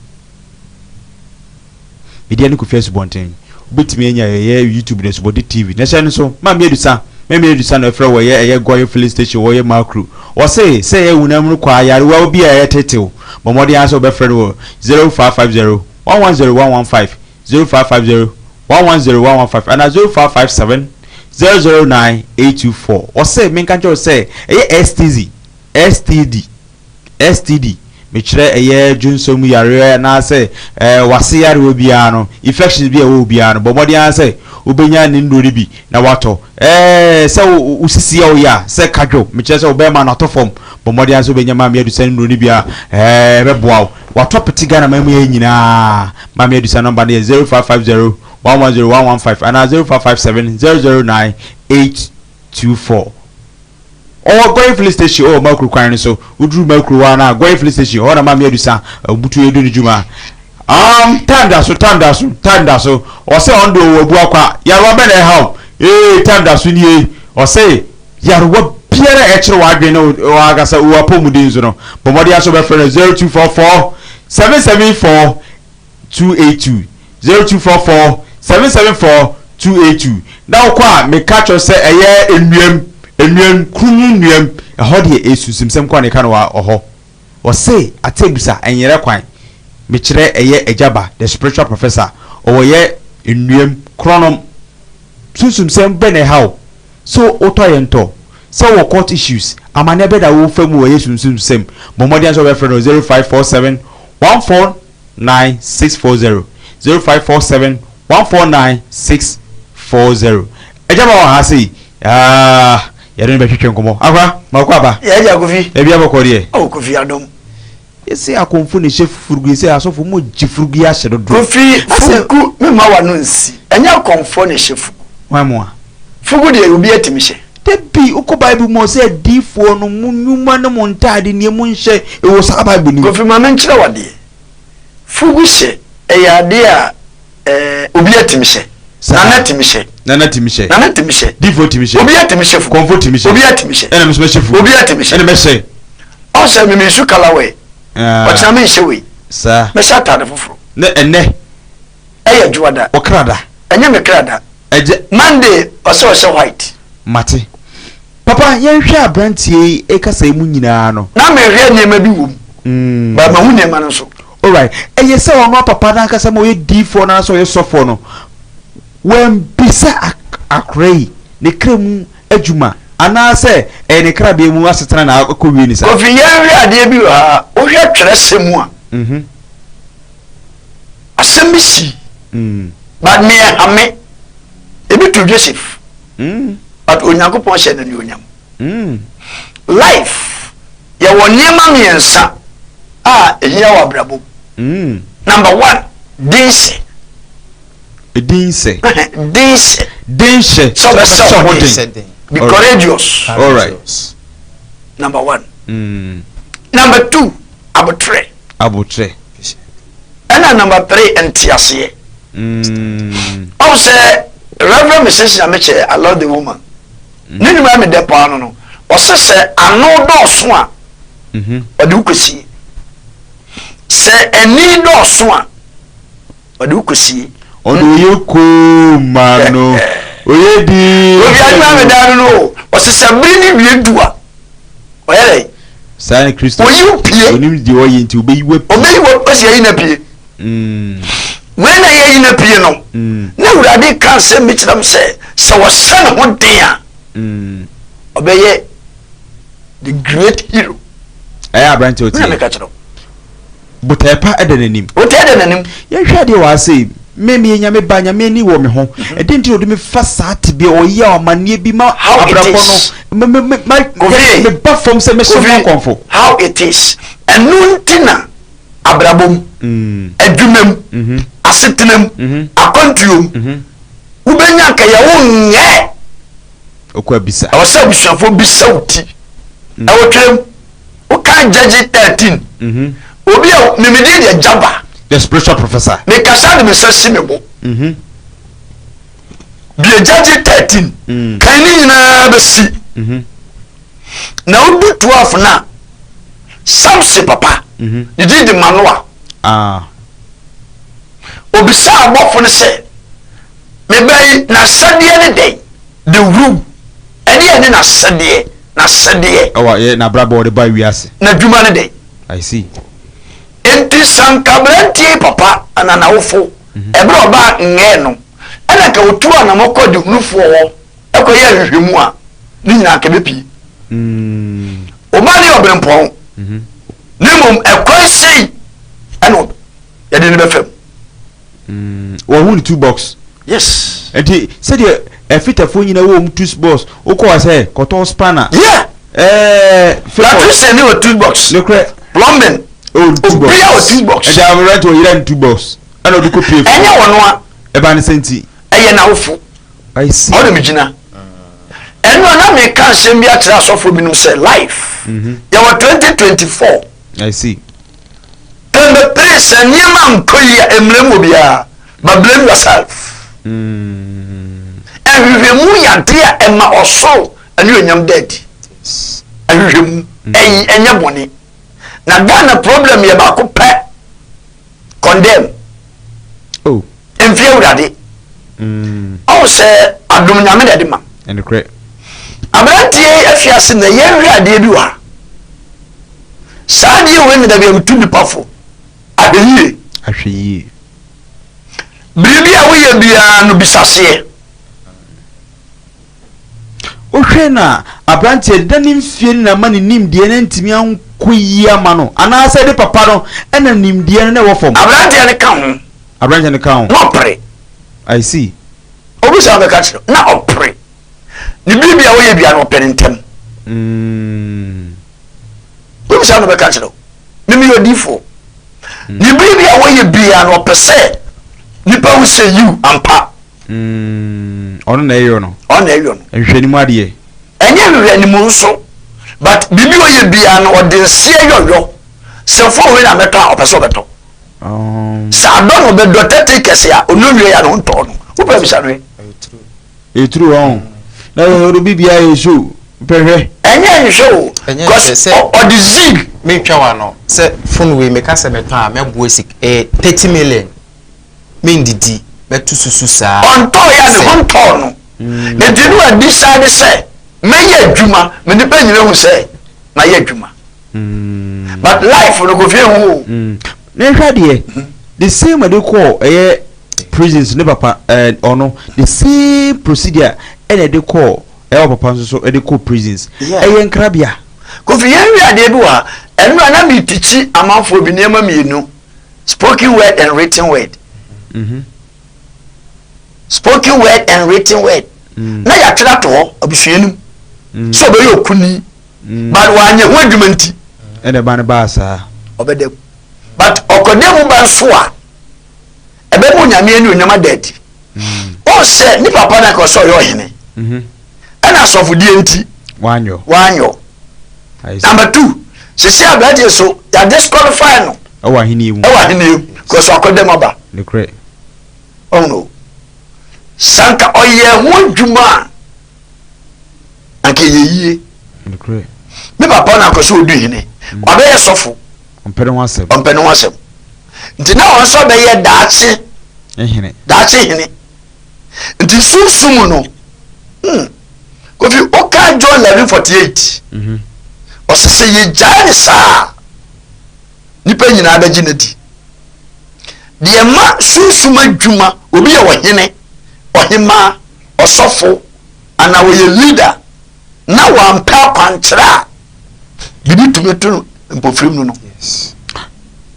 Media ne Kofi Asubɔnten. Wobɛtumi anya ɛyɛ YouTube no Asubɔnten TV. Na hyɛ no nso, Maame Adusa, Maame Adusa na ɛfrɛ wɔ ɛyɛ ɛyɛ Goil Filling Station wɔ ɛyɛ Makru. Ɔse sɛ ɛyɛ honam no kwaa yarewa bi a ɛyɛ tetew, bɔ mmɔden ara sɛ wobɛfrɛ no wɔ 0550 110 115, 0550 110 115 anaa 0557 009 824. Ɔse menka nkyerɛ wo sɛ ɛyɛ STD, STD. STD, mekyerɛ ɛyɛ dwonsɔ mu yareɛ anaasɛ ɛɛ wase yareɛ biara no, infections bi a ɛwɔ obiara no, bɔ mmɔden ara sɛ wobɛnya ne nnuro no bi na watɔ. Ɛɛ sɛ wo sisi a woyɛ a, sɛ kadwo, mekyerɛ sɛ wo bɛrima no atɔ fam, bɔ mmɔden ara sɛ wobɛnya Maame Adusa nnuro no bi a ɛɛ ɛbɛboa wo. Watɔ pete Ghana man mu yɛ nyinaa. Maame Adusa nɔmba no yɛ 0550 110 115 anaa 0557 009 824. Ɔwɔ Goyin filling station ɔwɔ Makuru kwan no so. Woduru Makuru hɔ a na Goyin filling station hɔ na Maame Adusa obutu edu ne dwuma. Um, time da so, time da so, time da so. Ɔsɛ ɔno de ɔwɔ abu akwa. Yarewa bɛ na ɛha wo. Ee, time da so nie. Ɔsɛ yarewa biara a ɛkyerɛ w'adwene ne w'ankasa wo apɔmuden so no, bɔ mmɔden ara sɛ wobɛfrɛ no 0244 774 282 0244 774 282 na wokɔ a meka kyerɛ sɛ ɛyɛ nnuam nnuam kunu nnuam ɛhɔ deɛ ɛsunsumsɛm kɔ a na ɛka no wɔ hɔ ɔse atebusa ɛnyerɛ kwan mekyerɛ ɛyɛ agyaba the spiritual professor ɔwɔ yɛ nnuam korɔnom sunsumsɛm bɛ na ɛha wo so wotɔ yɛ ntɔ sɛ wɔ court issues amanneɛ bɛ na wofa mu wɔ yɛ sunsumsɛm bɔ mmɔden sɛ wɔbɛfrɛ no 0547 14 9 640 0547 149 640 Agya ba wɔ ha sei ah yɛde no bɛtwetwe nkɔmmɔ akora ma ɔkɔ aba. Yɛ agya Kofi. Ebi abɔkɔ deɛ. Oh Kofi adom. Yɛsɛ akɔmfo na ɛhyɛ furugu yɛsɛ asɔfo mo gye furugu yi ahyɛ dodo. Kofi fugu me ma wano nsi ɛnyɛ akɔmfoɔ na ɛhyɛ fugu. Hwan mo a. Fugu deɛ obi atumi hyɛ. Dabi, wokɔ Bible mu a ɔsɛ adiyifoɔ no mo nnwuma ne mo ntaade nea mo nhyɛ ɛwɔ saa Bible no mu. Kofi ma menkyerɛ wo adeɛ. Fugu hyɛ ɛyɛ adeɛ a ɛɛ obi atumi hyɛ. Nana tumi hyɛ. Nana tumi hyɛ. Nana tumi hyɛ. Difo tumi hyɛ. Obiara tumi hyɛ fugu. Kɔnfo tumi hyɛ. Obiara tumi hyɛ. Ɛna mesoma hyɛ fugu. Obiara tumi hyɛ. Ɛna mɛhyɛ. Ɔn sɛ mimi nsu kala wɛ. Ɔkyena mi nhyɛ wei. Saa. Mɛhyɛ ataade foforɔ. Ne ɛnɛ. Ɛyɛ adwuma da. Ɔkra da. Ɛnyɛ me kra da. Ɛgyɛ. Monday ɔsɛ ɔhyɛ white. Mate. Papa yɛnhwɛ abranteɛ yi kasa yi mu nyinaa no. Na mehwɛ nneɛma bi wɔ mu. But mahu nneɛma no nso. Alright, ɛyɛ sɛ ɔno papa no ankasa ma ɔyɛ diifoɔ no anaasɛ ɔyɛ sɔfoɔ no, wammisa akora yi ne kra mu adwuma anaasɛ ɛyɛ ne krabea mu asetena na akɔwie ne saa? Kofi yɛnhwɛ adeɛ bi wɔ ha, wohwɛ twerɛsɛm mu a, asɛm bi sii, but me ɛhame, ebi to Joseph. But Onyankopɔn hyɛ no anuonyam. Life, yɛwɔ nneɛma mmiɛnsa a ehia wɔ abrabɔ mu. Number one, denhyɛ. Denhyɛ. Denhyɛ. Denhyɛ. Sɛ ɔbɛhyɛ wo ho den. Be courageous. All right. Number one. Number two, abotrɛ. Abotrɛ. Ɛna number three, nteaseɛ. Ɔn sɛ Reverend Mrs Nyamekyɛ, I love the woman. Ne nnwuma yɛ me dɛ paa no no, ɔse sɛ ano dɔɔso a, ɔde wo kɔsie. Sɛ ani dɔɔso a, ɔde wo kɔsie. Ɔde oyɛ koom ma no, oyɛ dinn. Obi adwuma me daa no no o, ɔse sɛ bere ne wie du a, ɔyɛ dɛ. Saa ne Kristo. Oyi wo pie. Onim deɛ ɔyɛ nti obeyi wo apue. Obeyi wo ɔsi ayi na pie. Wei na yɛyi na pie no. Na Awurade ka asɛm bi kyerɛ m sɛ sɛ wɔhyɛ ne ho den a ɔbɛyɛ the great hero. Ɛyɛ aberante ɔtie. Na meka kyerɛ wo. Botae pa da n'anim. Botae da n'anim. Yɛnhwɛ adeɛ wɔ ha sei, me meyɛ Nyame ba, Nyame ani wɔ me ho, ɛdeɛn nti na ɔde me fa saa tebea, ɔyaw, amaneɛ bi ma abrabɔ no, me me me me ba fam sɛ mɛhyɛ ho akɔmfo. How it is, ɛno nti na abrabɔ mu, adwuma mu, asetena mu, akwantuo mu, wobɛnya nka yɛ wo nyɛ. Ɔkɔ abisa. Ɛwɔ sɛ abusuafoɔ bisa wo ti. Ɛwɔ twerɛ mu. Wokan Judges 13. Mm-hmm. Obi a mimidi deɛ Jaba. The spiritual professor. Mekasa de me nsa si me bo. Mm-hmm. Bie Judges 13. Mm. Kan ne nyinaa bɛsi. Mm-hmm. Na wodu 12 na Samson papa. Mm-hmm. Ne din de Manoa. Ah. Obisa abɔfo no sɛ, meba yi n'asɛdeɛ ne dɛn? The room. Ɛdeɛn ne n'asɛdeɛ? N'asɛdeɛ. Ɛwɔ yɛ n'abrabɔ ɔde ba wiase. N'adwuma ne dɛn? I see. Enti sɛ anka aberanteɛ yi papa anaa n'awofo, ɛberɛ a ɔbaa Ngɛɛ no, ɛna anka ɔtu anamɔ kɔ adehunufoɔ hɔ kɔyɛ ahwehwɛmu a, ne nyinaa anka ɛbɛpue. Ɔba no yɛ ɔberempɔn, na mmom ɛkwan sei ɛna yɛde no bɛfa mu. Mm, wɔhu ne two box. Yes. Nti sɛdeɛ ɛfitafoɔ nyina wɔ mu two box wokɔ hɔ sɛ kɔtɔ spanner. Yeah. Ɛɛ fipɔ. Electrician ni wɔ two box. Nokorɛ. Plumbing. Oh two box. Obiara wɔ two box. Ɛdi awurɛ nti ɔyera ne two box ɛna ɔde kɔ pie fo. Ɛnyɛ wɔn a. Ɛba ne sɛ nti. Ɛyɛ n'awofo. I see. Ɔna mi gyina. Ɛnu a na mi ka nsɛm bi akyerɛ asɔfo binom sɛ life. Mm-hmm. Yɛwɔ 2024. I see. Pɛmpɛpere sɛ nneɛma nkɔ yie a mmlame obiara but blame yourself. Nhwehwɛmu yɛ adeɛ a ɛma ɔsoro anuonyam da adi. Nhwehwɛmu ɛyi ɛnyɛ bɔne. Na Ghana problem yɛ baako pɛ condemn. Oh. Mfie awurade. Ɔwɔ sɛ adom nyame na ɛde ma. Ɛnokorɛ. Aberanteɛ yi afi ase na yɛnhwɛ adeɛ bi wɔ ha. Saa adeɛ wei na dabi a metu nipa fo. Ahwɛ yie. Ahwɛ yie. Biribi a woyɛ biara no bisa aseɛ. Wohwɛ na aberanteɛ da ne mfie no na ama ne nimdeɛ no antumi ankɔ yie ama no anaasɛ ne papa no ɛna nimdeɛ no na ɛwɔ fam. Aberanteɛ no ka ho. Aberanteɛ no ka ho. Na ɔpere. I see. Obi saa bɛka kyerɛ na ɔpere. Ne biribi a ɔyɛ bia no ɔpɛ ne ntɛm. Mm. Obi saa na ɔbɛka kyerɛ wo. Mimi yɛ odiifoɔ. Mm. Ne biribi a wɔyɛ bia no ɔpɛ sɛ nipa hu sɛ yiw ampa. Mm. Ɔno na ɛyɔ no. Ɔno na ɛyɔ no. Nhwehwɛnimu adeɛ. Ɛnyɛ nhwehwɛnimu nso but biribi ɔyɛ bia no ɔde nseɛ yɔyɔ. Sɛ fon wei na mɛtɔ a ɔpɛ sɛ ɔbɛtɔ. Um. Sɛ adɔ na ɔbɛdɔ tɛte kɛse a ɔno nwie a ne ho ntɔɔ no. Wopɛ bisa no ɛ. Ɛyɛ true ɔn. Na yɛ ɔdo bibia yɛ show. Pɛ hwɛ. Ɛnyɛ nhwɛ o. Ɛnyɛ Cause nhwɛ sɛ- ɔde zig. Mentwa w'ano sɛ phone wei meka sɛ metɔn a mɛboa sik ɛyɛ 30 million mendidi mɛto susu saa. Ɔntɔɔ yɛ a ne ho ntɔɔ no. Nti no wa decide sɛ mɛyɛ adwuma ma nipa nyina hu sɛ mayɛ adwuma. But life no Kofi ehu o. Na nhwɛ adeɛ the same ɛde kɔɔ ɛyɛ prisons ne papa ɛɛ ɔno the same procedure ɛna ɛde kɔɔ ɛyɛ papa nso so ɛde kɔɔ prisons ɛyɛ nkrabea. Kofi yɛn wi adeɛ bi wɔ ha ɛno a na mi tikyi amanfoɔ bi nneɛma mmienu spoken word and written word. Spoken word and written word. Na yɛatwerɛ ato hɔ abusua no mu sɛ ɔbɛyɛ okuni but wanyɛ ho adwuma nti. Ɛna ɛba no baa saa. Ɔbɛda mu but ɔkɔda mu ba nso a ɛbɛma Onyame ani onyam ada adi. Ɔn sɛ ne papa no anka ɔsɛ ɔyɛ ɔhene ɛna asɔfodie nti wanyɔ. Wanyɔ. Number two, sisi aberanteɛ so yɛ disqualify no ɛwɔ ahenni mu. Ɛwɔ ahenni mu because ɔkɔda mu aba. Nokorɛ. Ɔn no sanka ɔyɛ ho adwuma a anka ɛyɛ yie. Nokorɛ. Me papa na akɔ sɛ ɔdu hene ɔbɛyɛ sɔfo. Ɔmpɛ ne ho asɛm. Ɔmpɛ ne ho asɛm nti na ɔno nso ɔbɛyɛ daakye hene. Daakye hene nti sunsum no Kofi woka John 11:48 ɔsɛ sɛ yɛgyae ne saa nipa nyinaa bɛgye no di. Deɛ ma sunsum adwuma obi yɛ ɔhene, ɔhemaa, ɔsɔfo anaa ɔyɛ leader na wampɛ akwankyerɛ a biribi tumi to no mpofirim no no.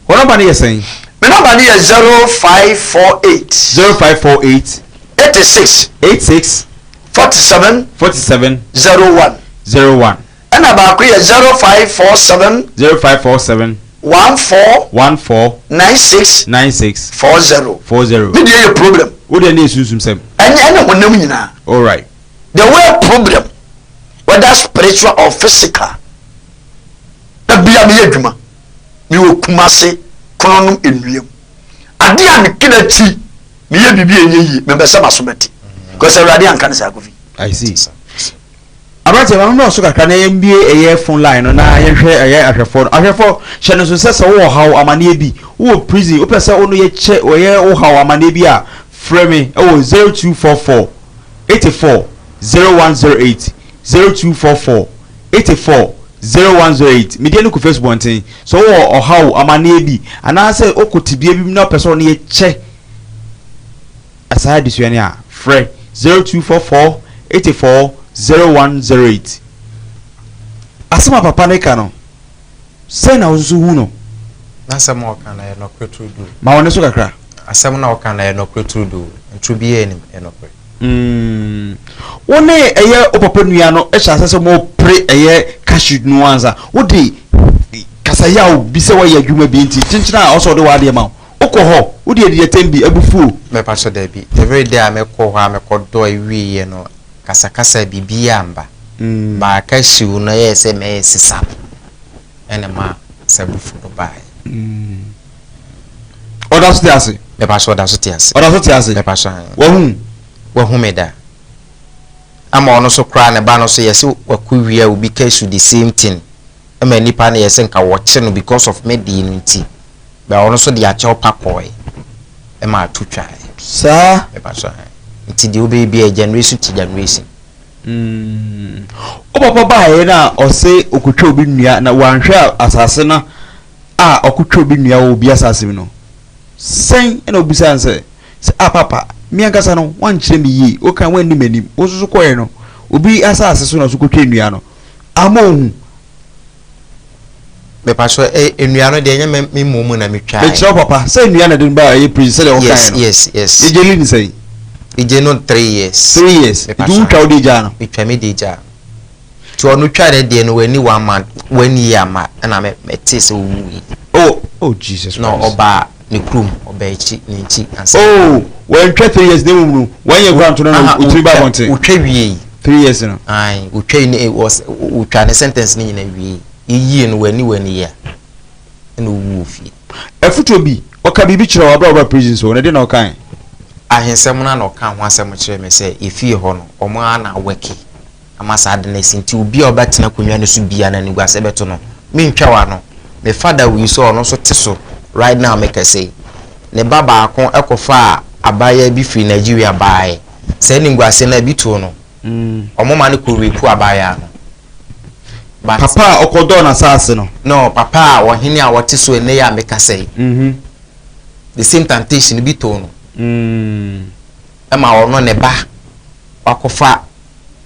Wɔn nɔmba no yɛ sɛn? Me nɔmba no yɛ 0548. 0548. 86. 86. 47. 47. 01. 01. Ɛna baako yɛ 0547. 0547. 14. 14. 96. 96. 40. 40. Me deɛ yɛ problem. Wo deɛ ne yɛ sunsum sɛm. Ɛnyɛ ɛne honam nyinaa. All right. The word problem, whether spiritual or physical, da bia meyɛ adwuma, mewɔ Kumase kronom nnua mu. Ade a mekena akyi meyɛ biribi a ɛnyɛ yie, mempɛ sɛ m'aso bɛte. Because Awurade anka ne saa Kofi. I see. Aberanteɛ ma memmra so kakra na yɛmbie ɛyɛ phone line no na yɛnhwɛ ɛyɛ ahwɛfoɔ no. Ahwɛfoɔ hyɛ no nso sɛ sɛ wowɔ haw amaneɛ bi, wowɔ prison, wopɛ sɛ wo no yɛkyɛ ɛyɛ wo haw amaneɛ bi a, frɛ me ɛwɔ 0244 84 0108, 0244 84 0108. Medeɛ no kɔ Facebook nten. Sɛ wowɔ ɔhaw amaneɛ bi anaasɛ wokɔ tebea bi mu na wopɛ sɛ wo no yɛkyɛ saa adesua no a, frɛ 0244 84 0108. Asɛm a papa no ka no, sɛn na wo nso hu no? N'asɛm a ɔka no ɛyɛ nɔkorɛ turodoo. Ma wo nne so kakra. Asɛm no a ɔka no ɛyɛ nɔkorɛ turodoo. Ntoro biara nnim, ɛyɛ nɔkorɛ. Wo ne ɛyɛ wo papa nua no hyɛ aseɛ sɛ mopere ɛyɛ cashew no ansa. Wode kasayaw bi sɛ woayɛ adwuma bi nti, kyenkyene a ɔsɛ ɔde w'adeɛ ma wo. Wokɔ hɔ, wode adidiatɛm bi, abufuo. Mepakyɛ dabi, the very day a mekɔɔ hɔ a mekɔdɔe wieɛ no, kasakasa biribiara amba. But cashew no ɛyɛɛ sɛ mɛsesa no ɛna ɛmaa saa abufuo no baeɛ. Ɔda so te ase? Mepakyɛ ɔda so te ase. Ɔda so te ase? Mepakyɛ aane. Wahu wo? Wahu me da. Ama ɔno nso koraa ne ba no nso yɛse wakɔ wia obi cashew the same thing ɛma nipa no yɛse nka wɔkye no because of me deɛ no nti. But ɔno nso de akyɛw pa kɔɔe ɛma ato twae. Saa? Mepa so ahe. Nti deɛ wobɛyɛ biara generation to generation. Wo papa baeɛ no a ɔse ɔkɔtwa obi nnua na wanhwɛ a asase no a ɔkɔtwa obi nnua wɔ obi asase mu no sɛn ɛna obisaa no sɛ sɛ ah papa me ankasa no wankyerɛ me yie woka wanni m'anim wo nso so kɔɛ no obi asase so na so kɔtwa nnua no ama ohu. Mepakyɛw ɛ nnua no deɛ ɛnyɛ me me mmom na metwae. Mekyerɛ wo papa sɛ nnua na ɛde no baa ɛyɛ prison sɛdeɛ wɔkaeɛ Yes no. yes yes. Yɛgyeli no sɛn? Yɛgye no 3 years. 3 years. Nti Mepakyɛw. wotwa wo deɛ gyaa no? Metwa me deɛ gyaa no. Nti ɔno twaa ne deɛ no wanni one month one year amma ɛna me metee sɛ ɔwuiɛ. Oh oh Jesus Na Christ. ɔbaa ne kurom ɔbaa akyi ne nkyi ansa. Oh wantwa 3 years na mmom no wanyɛ koraa nto no na Aha ɔtumi baa otwa abɔnten. otwa wiei. 3 years no. Ae otwa ne ɔs otwa ne sentence no nyinaa wiei. Yeyie no wanni one year ɛna ɔwu wɔ fie. Afutuo bi, ɔka biribi kyerɛ wo aberɛ a woba prison so no ɛdeɛn na ɔkae? Ahensɛm no ara na ɔkaa ho asɛm kyerɛɛ me sɛ efie hɔ no, wɔn ara na awɛke ama saa ade no asi nti obi a ɔbɛtena akonnwa no so biara no animguaseɛ bɛto no. Mentwa w'ano, me father wui sɛ ɔno nso te so right now mekasa yi. Ne ba baako kɔfaa abaayewa bi firi Nigeria baeɛ. Saa animguaseɛ no ara bi too no. Wɔn ma no kɔ rape abaayewa no. But Papa a ɔkɔdɔɔ n'asaase no. No, papa a ɔhene a ɔte so ɛnnɛ yi a mekasa yi. The same temptation bi too no. Ɛma ɔno ne ba wakɔfa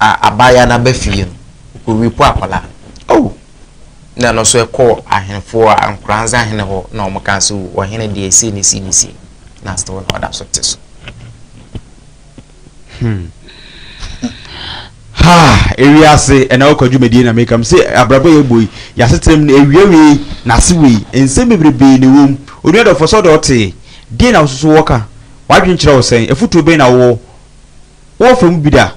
abaayewa no aba fie no, ɔkɔ rape akwadaa no. Oh! Na ɛno nso ɛkɔɔ ahenefoɔ a Nkoranza hene hɔ na wɔn kaa sɛ ɔhene deɛ sei ne sei ne sei na still na ɔda so te so. Hmm. Ha, ewiase ɛna wokɔ dwumadie na meka m sɛ abrabɔ yɛ bɔ yi yɛasetena mu no awia wei na ase wei nsɛm bebrebe na ɛwɔ mu. Onua dɔfoɔ sɛ ɔde ɔte deɛ na wososo wɔka w'adwene kyerɛ wo sɛn afutuo bɛn na wowɔ wowɔ fa mu bi da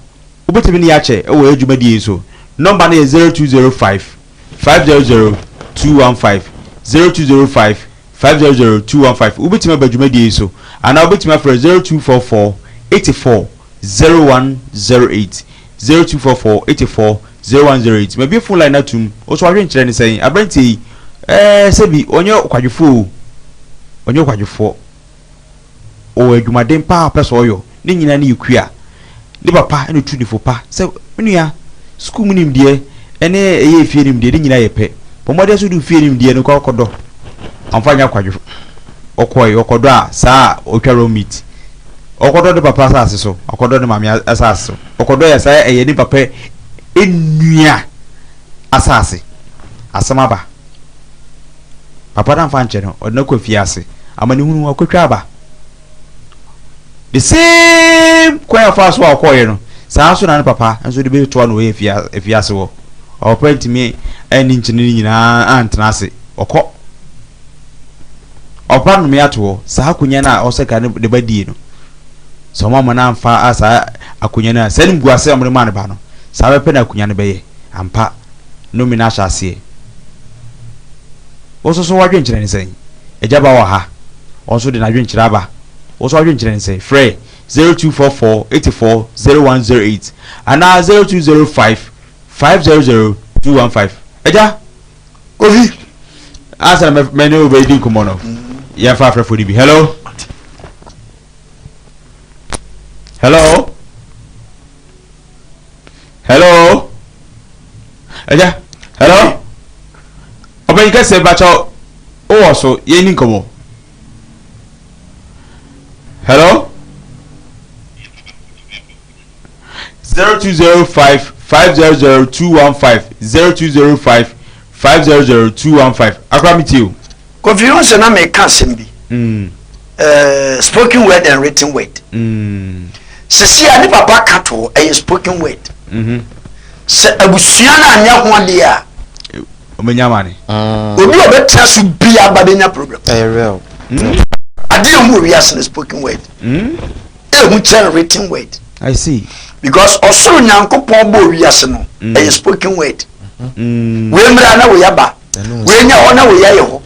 wobɛtumi ne yɛakyɛ wɔ yɛ dwumadie yi so. Nɔmba no yɛ 0205 500 215 0205 500 215. Wobɛtumi aba dwumadie yi so anaa wobɛtumi afrɛ 0244 84 0108 0244 84 0108. Mabue phone line no atom. Wo so w'adwenkyerɛ ne sɛn? Aberanteɛ yi, ɛɛ sɛbi ɔnyɛ ɔkwadwofoɔ o, ɔnyɛ ɔkwadwofoɔ. Ɔwɔ adwumaden paa a ɔpɛ sɛ ɔyɔ. Ne nyinaa ne yɛ kua. Ne papa na ɔtu ne fo pa sɛ, Me nua, sukuu mu nimdeɛ ne ɛyɛ efie nimdeɛ, ne nyinaa yɛ pɛ. Bɔ mmɔden sɛ wode wo fie nimdeɛ no kɔ akɔdɔ. Ɔmfa nyɛ akwadwo. Ɔkɔe, ɔkɔdɔ a, saa a ɔtwa raw meat. Ɔkɔdɔ ne papa asase so, ɔkɔdɔ ne maame asase so. Ɔkɔdɔ yɛ saa ɛyɛ ne papa nua asase. Asɛm aba. Papa no amfa ankyɛ no, ɔde no akɔ afiase. Amanehunu, akɔtwa aba. The same kwan a ɔfaa so a ɔkɔeɛ no, saa nso na ne papa nso de bɛtoa no wɔ afiase hɔ. Ɔpapa ntumi anni nkyene no nyinaa antena ase. Ɔkɔ. Ɔpapa nnome ato hɔ. Saa akonnwa no a ɔsɛ ka ne ba die no, sɛ wɔn amma no amfa saa akonnwa no a, saa animguase a wɔde maa ne ba no, saa bɛpɛ na akonnwa no bɛyɛ. Ampa, nnome no ahyɛ aseɛ. Wo nso so w'adwenkyerɛ ne sɛn? Agya ba wɔ ha, ɔno nso de n'adwenkyerɛ aba. Wo nso w'adwenkyerɛ ne sɛn? Frɛ 0244 84 0108 anaa 0205 500 215. Agya! Kofi! Ansa na mɛ ne wo bɛdi nkɔmmɔ no, yɛmfa afrɛfoɔ no bi. Hello? Hello? Hello? Agya, hello? Ɔpanyin kɛseɛ bakyɛ wowɔ so yɛnni nkɔmmɔ. Hello? 0205 500 215 0205 500 215 Akora me tie o. Kofi wohu sɛ na meka asɛm bi. Mm. Uh, spoken word and written word. Mm. Sisi a ne papa ka to ɛyɛ spoken word. Mm -hmm. Sɛ abusua no anyɛ ho adeɛ a. Ɔbɛnya amane. Mm. Obi a ɔbɛtena so bia ba bɛnya problem. Ɛyɛ real. Mm. Adeɛ ehu wɔ wiase no spoken word. Mm. Ehu kyɛn written word. I see. Because ɔsoro Nyankopɔn bɔ wiase no ɛyɛ spoken word. Mm. Wei mmra na wei aba. Wei nya hɔ na wei ayɛ hɔ.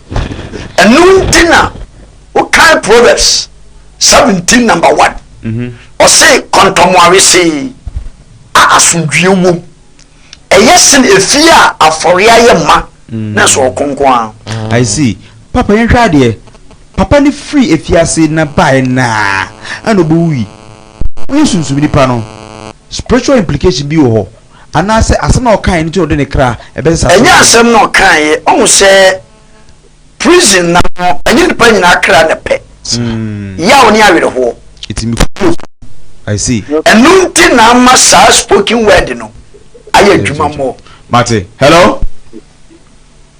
Ɛno nti na wokan Proverbs 17 number 1. Ɔse kɔntɔmmoawesee a asomdwie wom ɛyɛ sen efie a afɔre ayɛ ma na ɛsɛ ɔko nko ara. I see. Papa yɛnhwɛ adeɛ. Papa no firi afiase na baeɛ naa ɛna ɔbɛwui. Woyɛ sunsum nipa no, spiritual implication bi wɔ hɔ anaasɛ asɛm a ɔkaeɛ no nti na ɔde ne kra ɛbɛsesa so? Ɛnyɛ asɛm na ɔkaeɛ, ɔhu sɛ prison na no ɛnyɛ nipa nyinaa kra na pɛ. Yaw ne awerɛhoɔ. Ɛtumi ku. I see. Ɛno nti na ama saa spoken word no ayɛ adwuma mmɔ. Mate. Hello?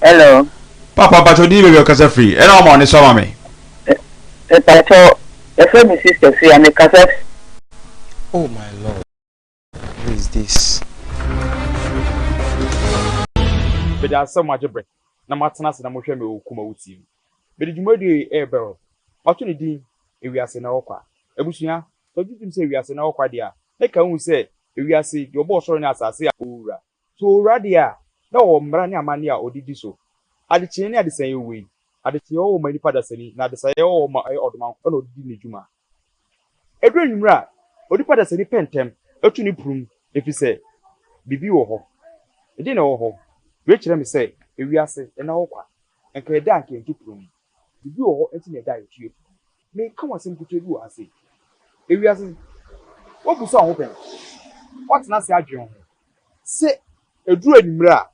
Hello. Papa mpakyɛ odin baabi a ɔkasa firi ɛna wama ɔne so ama me. Mpakyɛ yɛfrɛ me sister Fia mekasa. Oh my Lord, who is this? Meda ase sɛ moagye berɛ na moatena ase na mohwɛ me wɔ Kumawu TV. Mede dwumadie yi rebrɛ wo. Mato ne din, Ewiase Na Ɛwɔ Kwa. Abusua, sɛ wogye tom sɛ ewiase na ɛwɔ kwa deɛ a, na ka hu sɛ ewiase, deɛ ɔbɔɔ ɔsoro ne asase a ɔwɔ wura. Sɛ ɔwɔ wura deɛ a, na ɔwɔ mmara ne amanneɛ a ɔde di so. Adekyeeɛ ne adesaeɛ wɔ wei. Adekyeeɛ wɔ hɔ ma nnipa dasani, na adesaeɛ wɔ hɔ ma ɛyɛ ɔdomankoma na ɔde di ne dwuma. Ɛduru anwummere a, onipa dasani pɛ ntɛm tu ne prum efisɛ biribi wɔ hɔ. Ɛdeɛn na ɛwɔ hɔ? Wei kyerɛ me sɛ ewiase nna hɔ kwa. Anka yɛda a anka yɛntu prum. Biribi wɔ hɔ nti na ɛda a yɛtu yɛn prum. Mereka wo asɛm ketewa bi wɔ ha sei. Ewiase, woabisa wo ho pɛn? Woatena ase adwene wo ho sɛ ɛduru anwummere a,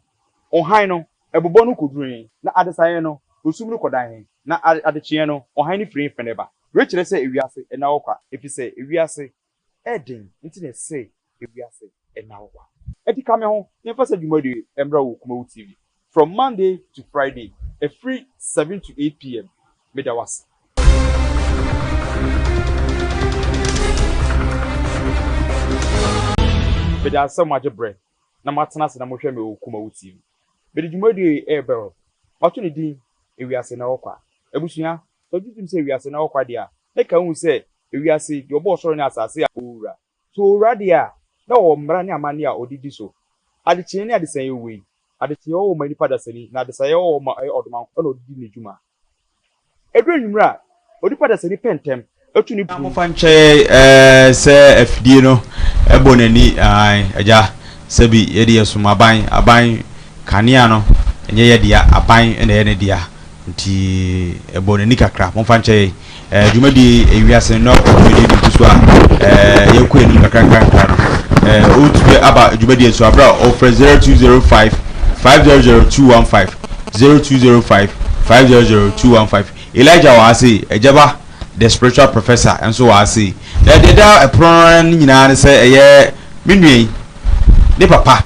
ɔhan no, ɛbobɔ no kɔduru he, na adesaeɛ no, osum no kɔdan he, na adekyeeɛ no, ɔhan no firi he fɛn ba? Wei kyerɛ sɛ ewiase nna hɔ kwa, efiri sɛ ewiase yɛ den nti na ɛsɛ ewiase nna hɔ kwa. Enti ka me ho na yɛmfa saa dwumadie yi mmra wɔ Kumawu TV from Monday to Friday ɛfiri 7 to 8 pm. Meda wo ase. Meda ase sɛ moagye berɛ na moatena ase na mohwɛ me wɔ Kumawu TV. Mede dwumadie yi rebrɛ wo. Mato ne din Ewiase Nna Hɔ Kwa. Abusua, sɛ wogye tom sɛ wiase nna hɔ kwa deɛ a, na ka hu sɛ ewiase, deɛ ɔbɔɔ ɔsoro ne asase a ɔwɔ wura. Sɛ ɔwɔ wura deɛ a, na ɔwɔ mmara ne amanneɛ a ɔde di so. Adekyeeɛ ne adesaeɛ wei. Adekyeeɛ wɔ hɔ ma nnipa dasani, na adesaeɛ wɔ hɔ ma ɛyɛ ɔdomankoma na ɔde di ne dwuma. Ɛduru anwummerɛ a, onipa dasani pɛ ntɛm tu ne Na momfa nkyɛ yɛn sɛ afidie no bɔ n'ani, aane, Agya, sɛbi yɛde yɛsom aban, aban kanea no nyɛ yɛ dea, aban na ɛyɛ ne dea. Nti ɛbɔ n'ani kakra. Momfa nkyɛ yɛn. Ɛɛ dwumadie yi ewiase no dwumadie bi nso so a ɛɛ yɛkɔ anim kakra kakra no. Ɛɛ wotumi aba dwumadie so abira ɔfrɛ 0205 500 215 0205 500 215. Elijah wɔ ha sei, Agyaba the spiritual professor nso wɔ ha sei. Na deɛ ɛda ɛpono no nyinaa ne sɛ ɛyɛ me nua yi ne papa.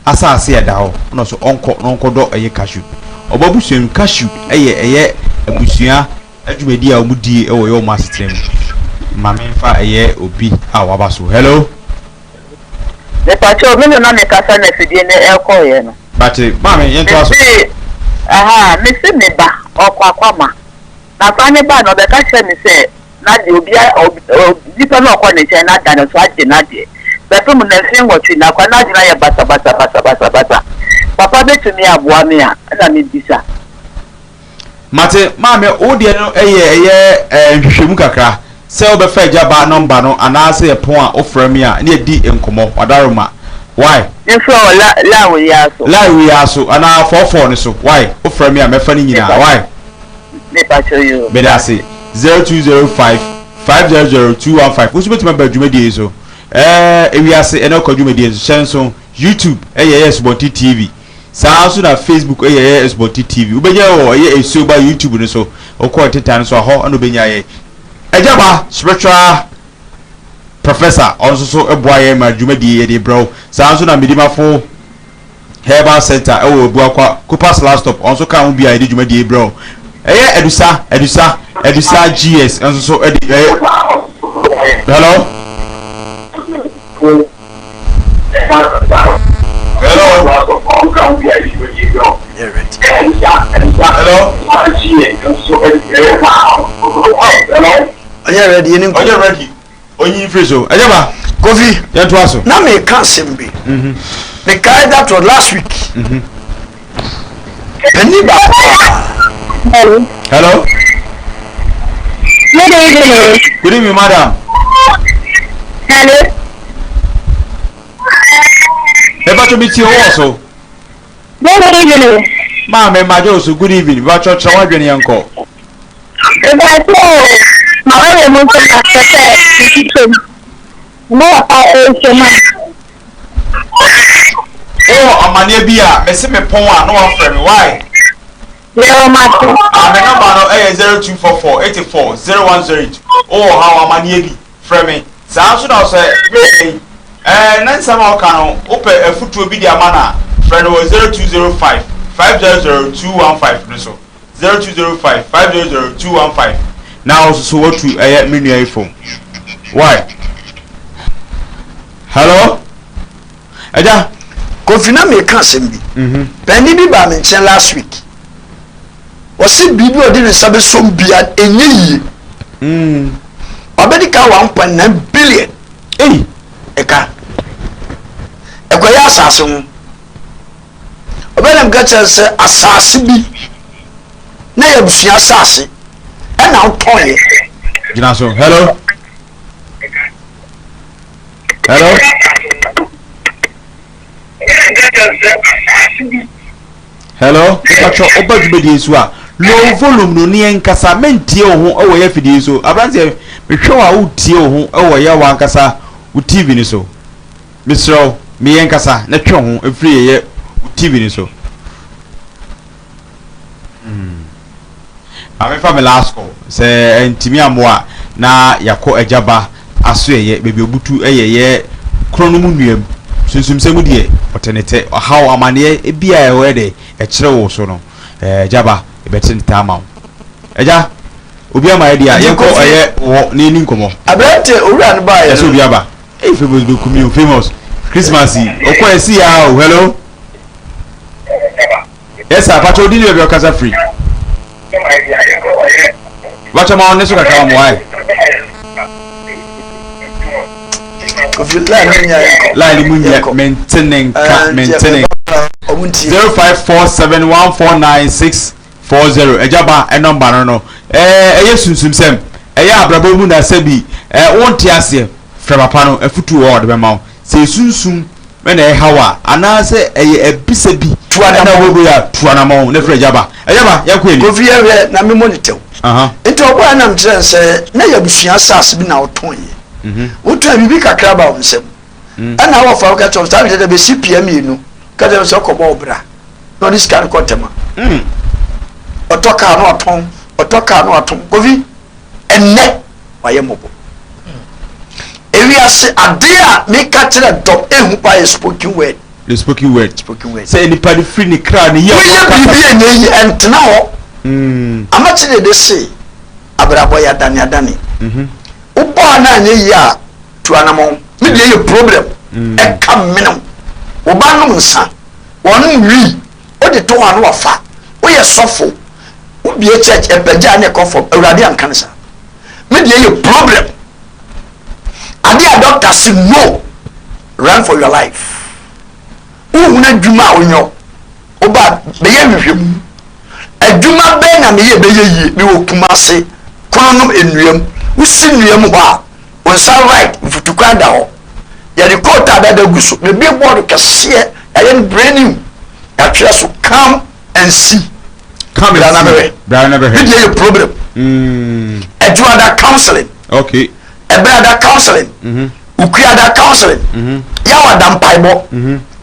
Asase a ɛda hɔ na ɔsɛ ɔnkɔ na ɔnkɔdɔ ɛyɛ cashew. Ɔbɔ abusua mu cashew ɛyɛ ɛyɛ abusua adwumadi a wɔn die ɛwɔ ɛyɛ wɔn asetena mu. Ma me nfa ɛyɛ obi a waba so. Hello. Mepakyɛw me na na me kasa na afidie no ɛkɔɔyɛ no. Mate maame yɛn to aso. Mese ahaa mese me ba ɔkɔ akwama na akora ne ba no ɔbɛka kyerɛ me sɛ N'adeɛ, obiara, ob, ob, nipa no a ɔkɔ ne nkyɛn no ada ne so agye n'adeɛ. Bɛpem nnɛ mfeɛ nwɔtwe ni, akwadaa no adwene ayɛ basabasabasabasa. Papa bɛtumi aboa me a? Ɛna mebisa. Mate, maame, wo deɛ no yɛ ɛyɛ eh, nhwehwɛmu kakra. Sɛ wobɛfa agya ba nɔmba no anaasɛ yɛpɔn a wofrɛ me a ne yɛdi nkɔmmɔ. Wadaroma. Why? Mefrɛ wɔ la, line wei ara so. Line wei ara so anaa fɔɔfɔɔ no so. Why? Wofrɛ me a mɛfa ne nyinaa. Why? Mepakyɛw yoo. Meda ase. 0205 500 215 Wo nso bɛtumi aba dwumadie yi so. Ɛɛ ewiase ɛne ɔkwa dwumadie nso hyɛ nso. YouTube ɛyɛ ɛyɛ Asubɔnten TV. Saa nso na Facebook ɛyɛ ɛyɛ Asubɔnten TV. Wobɛnya wɔ ɛyɛ Esuoba YouTube no so. Wokɔ ntentan no so a hɔ ɛna wobɛnya yɛ. Agyaba Spiritual Professor ɔno nso so boa yɛn ma dwumadie yɛde brɛ wo. Saa nso na Medimafo Herbal Center ɛwɔ Abuakwa, Copas Last Stop, ɔno nso ka ho bi a yɛde dwumadie yi brɛ wo. Ɛyɛ Adusa, Adusa, Adusa GS nso so ɛde ɛyɛ. Hello. Hello. Hello. Ɔnyɛ ready, yɛne nkɔ. Ɔnyɛ ready. Onyi mfiri so. Ɛnyɛ ba. Kofi. Yɛn to aso. Na mi ka asɛm bi. Mhm. Mi kae that was last week. Mhm. Panyin baako paa. Hello. Good evening. Good evening, madam. Hello. Eba mi tie wɔ so. Good evening. Maame Majo so good evening. Ba kyerɛ kyerɛ wadwene yɛn kɔ. Mepakyɛw o, m'aware mu nso na pɛ sɛ mekyekyɛ mu. Me papa retwa mu a. Wowɔ amaneɛ bi a mese me pɔn a na wafrɛ me why? Yoo mate. Ah me number no ɛyɛ 0244 84 0108 wowɔ ɔhaw amaneɛ bi frɛ me saa nso na sɛ me ɛɛ ne nsɛm a ɔka no wopɛ afutuo bi de ama no a frɛ no wɔ 0205 500 215 no so. 0205 500 215 na ɔsoso watu ɛyɛ me nua yi fam why hello ɛgya. Kofi na meka asɛm bi mhm. panyin bi baa me nkyɛn last week wɔsi biribi a ɔde ne nsa bɛsɔm bia ɛnyɛ yie mm. ɔbɛdi ka 1.9 billion ɛka ɛkɔyɛ asase ho Ɔbɛnam ka kyerɛ sɛ asase bi na yɛ abusua asase ɛna wotɔn yɛ. Gyina so. Hello. Hello. Hello. Mepatwɔ ɔba dwumadie so a low volume no ne yɛn nkasa mentie wo ho wɔ yɛ afidie so aberanteɛ mehwɛ wo a wotie wo ho wɔ yɛ wankasa wo TV no so mesrɛ wo me yɛn nkasa na twe wo ho firi yɛyɛ wo TV no so. Hmm. Maame fa me last call. Sɛ ɛntumi ammoa a, na yɛakɔ agya ba asoɛyɛ, baabi obutu yɛ yɛ korɔn no mu nnua mu. Sunsumsɛm mu deɛ, ɔte ne tɛ. Ɔhaw, amaneɛ bi a ɛwɔ yɛ dɛ, ɛkyerɛ wo so no, agya ba, yɛbɛte ne tɛ ama wo. Agya, obi ama yɛ deɛ a, yɛnkɔ ɛyɛ wɔ na yɛni nkɔmmɔ. Aberanteɛ, owura no baeɛ no. Ɛsɛ obi aba. Ei, famous bɛku mi o, famous. Christmas yi, ɔkɔ ɛsi ya o, hello. Yes sir, pakyɛ odin ne baabi a ɔkasa firi. Pakyɛ ma ɔne so kakra ma wae. Kofi line mu nyɛ nkɔ. Line mu nyɛ mente ne nka mente ne nka. 0547149640 ɛgya ba ɛnɔmba no no ɛɛ ɛyɛ sunsumsɛm ɛyɛ abrabɔ mu na sɛbi ɛɛ wonte aseɛ frɛ papa no afutuo wɔ ɔde bɛma wo sɛ esunsum na ɛhaw a, anaasɛ ɛyɛ abisa bi Tu anamɔn. na wɔbɔ yi a, tu anamɔn na frɛ Agya ba. Agya ba, yɛnkɔ yɛn anim. Kofi yɛhwɛ na me monitor wo. Aha. Nti ɔbɔɔ ɛna mekyerɛ no sɛ na yɛ abusua asase bi na wotɔn yɛ. Wotɔn biribi kakra ba wo nsam. Ɛna wɔfa wo ka kyerɛ wo saa mekyerɛ sɛ bɛsi pia mmienu ka kyerɛ sɛ ɔkɔbɔ wo bra na ɔde sika no kɔ tɛma. Ɔtɔ kaa na ɔtɔn, ɔtɔ kaa na ɔtɔn. Kofi ɛnnɛ wayɛ mmɔbɔ. Ewiase adeɛ a meka kyerɛ dɔm ehu paa yɛ spoken word. The spoken word. Spoken word. Sɛ nipa de firi ne kra ne yɛ. Woyɛ biribi a ɛnyɛ yi ɛntena hɔ. Amakye de de se abrabɔ yɛ adane adane. Wobɔ a na anyɛ yie a tu anamɔn. Me deɛ yɛ problem. Ɛka menem. Wo ba nom nsa. Wɔnom wii. Wode to hɔ a na wafa. Woyɛ sɔfo. Wobie church ɛpagya a na ɛkɔ fam. Awurade anka ne saa. Me deɛ yɛ problem. Adeɛ a doctor se no run for your life. Wohunu adwuma a wonyɔ. Woba bɛyɛ nhwehwɛmu. Adwuma bɛn na meyɛ bɛyɛ yie? Mewɔ Kumase, Kronom nnuam. Wosi nnuam hɔ a, wo nsa right mfutukwan da hɔ. Yɛde coat a dada gu so. Mebue board kɛseɛ, yɛayɛ no brand new. Yɛatwerɛ so come and see. Come and Bra na see. bɛhwɛ. Bra na bɛhwɛ. Me deɛ yɛ problem. Adwuada counseling. Okay. Ɛbrɛada counseling. Ukuada counseling. Yawada mpaebɔ.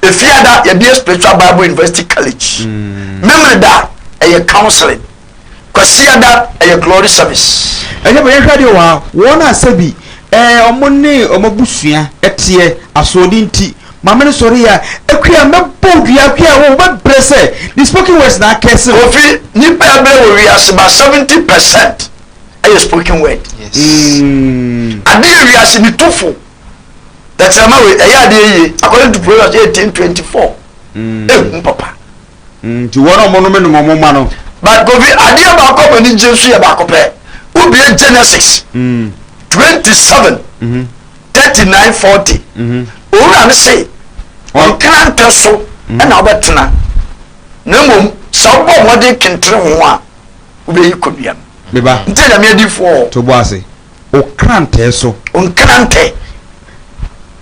Efiada yɛbie spiritual bible university college. Memeneda ɛyɛ counseling. Kwasiada ɛyɛ glory service. Ɛnyɛ bɛ yɛhwɛ adeɛ wɔ ha wɔn a sɛbi ɛɛ wɔn ne wɔn abusua ɛteɛ asoɔden nti maame no sɔre yɛ a akua mɛbɔ wo dua akua wo bɛbrɛ sɛ ne spoken words na akɛse wo. Kofi nipa ɛbrɛ wɔ wiase ba 70% ɛyɛ spoken word. Yes. Adeɛ wiase ne tufo tɛkyerɛma wei ɛyɛ adeɛ yie according to Proverbs 18:24. Ehu papa. Nti wɔn a wɔn nom wɔn mma no. But Kofi adeɛ baako a m'ani gye nso yɛ baako pɛ. Wobie Genesis 27 39 40. Owura no se nkrantɛ so ɛna wobɛtena na mmom sɛ wobɔ mmɔden kentere ho a wobɛyi kɔnnua no. Meba. Nti Nyame adiyifoɔ wɔ. To bo ase. Okrantɛ so. Nkrantɛ.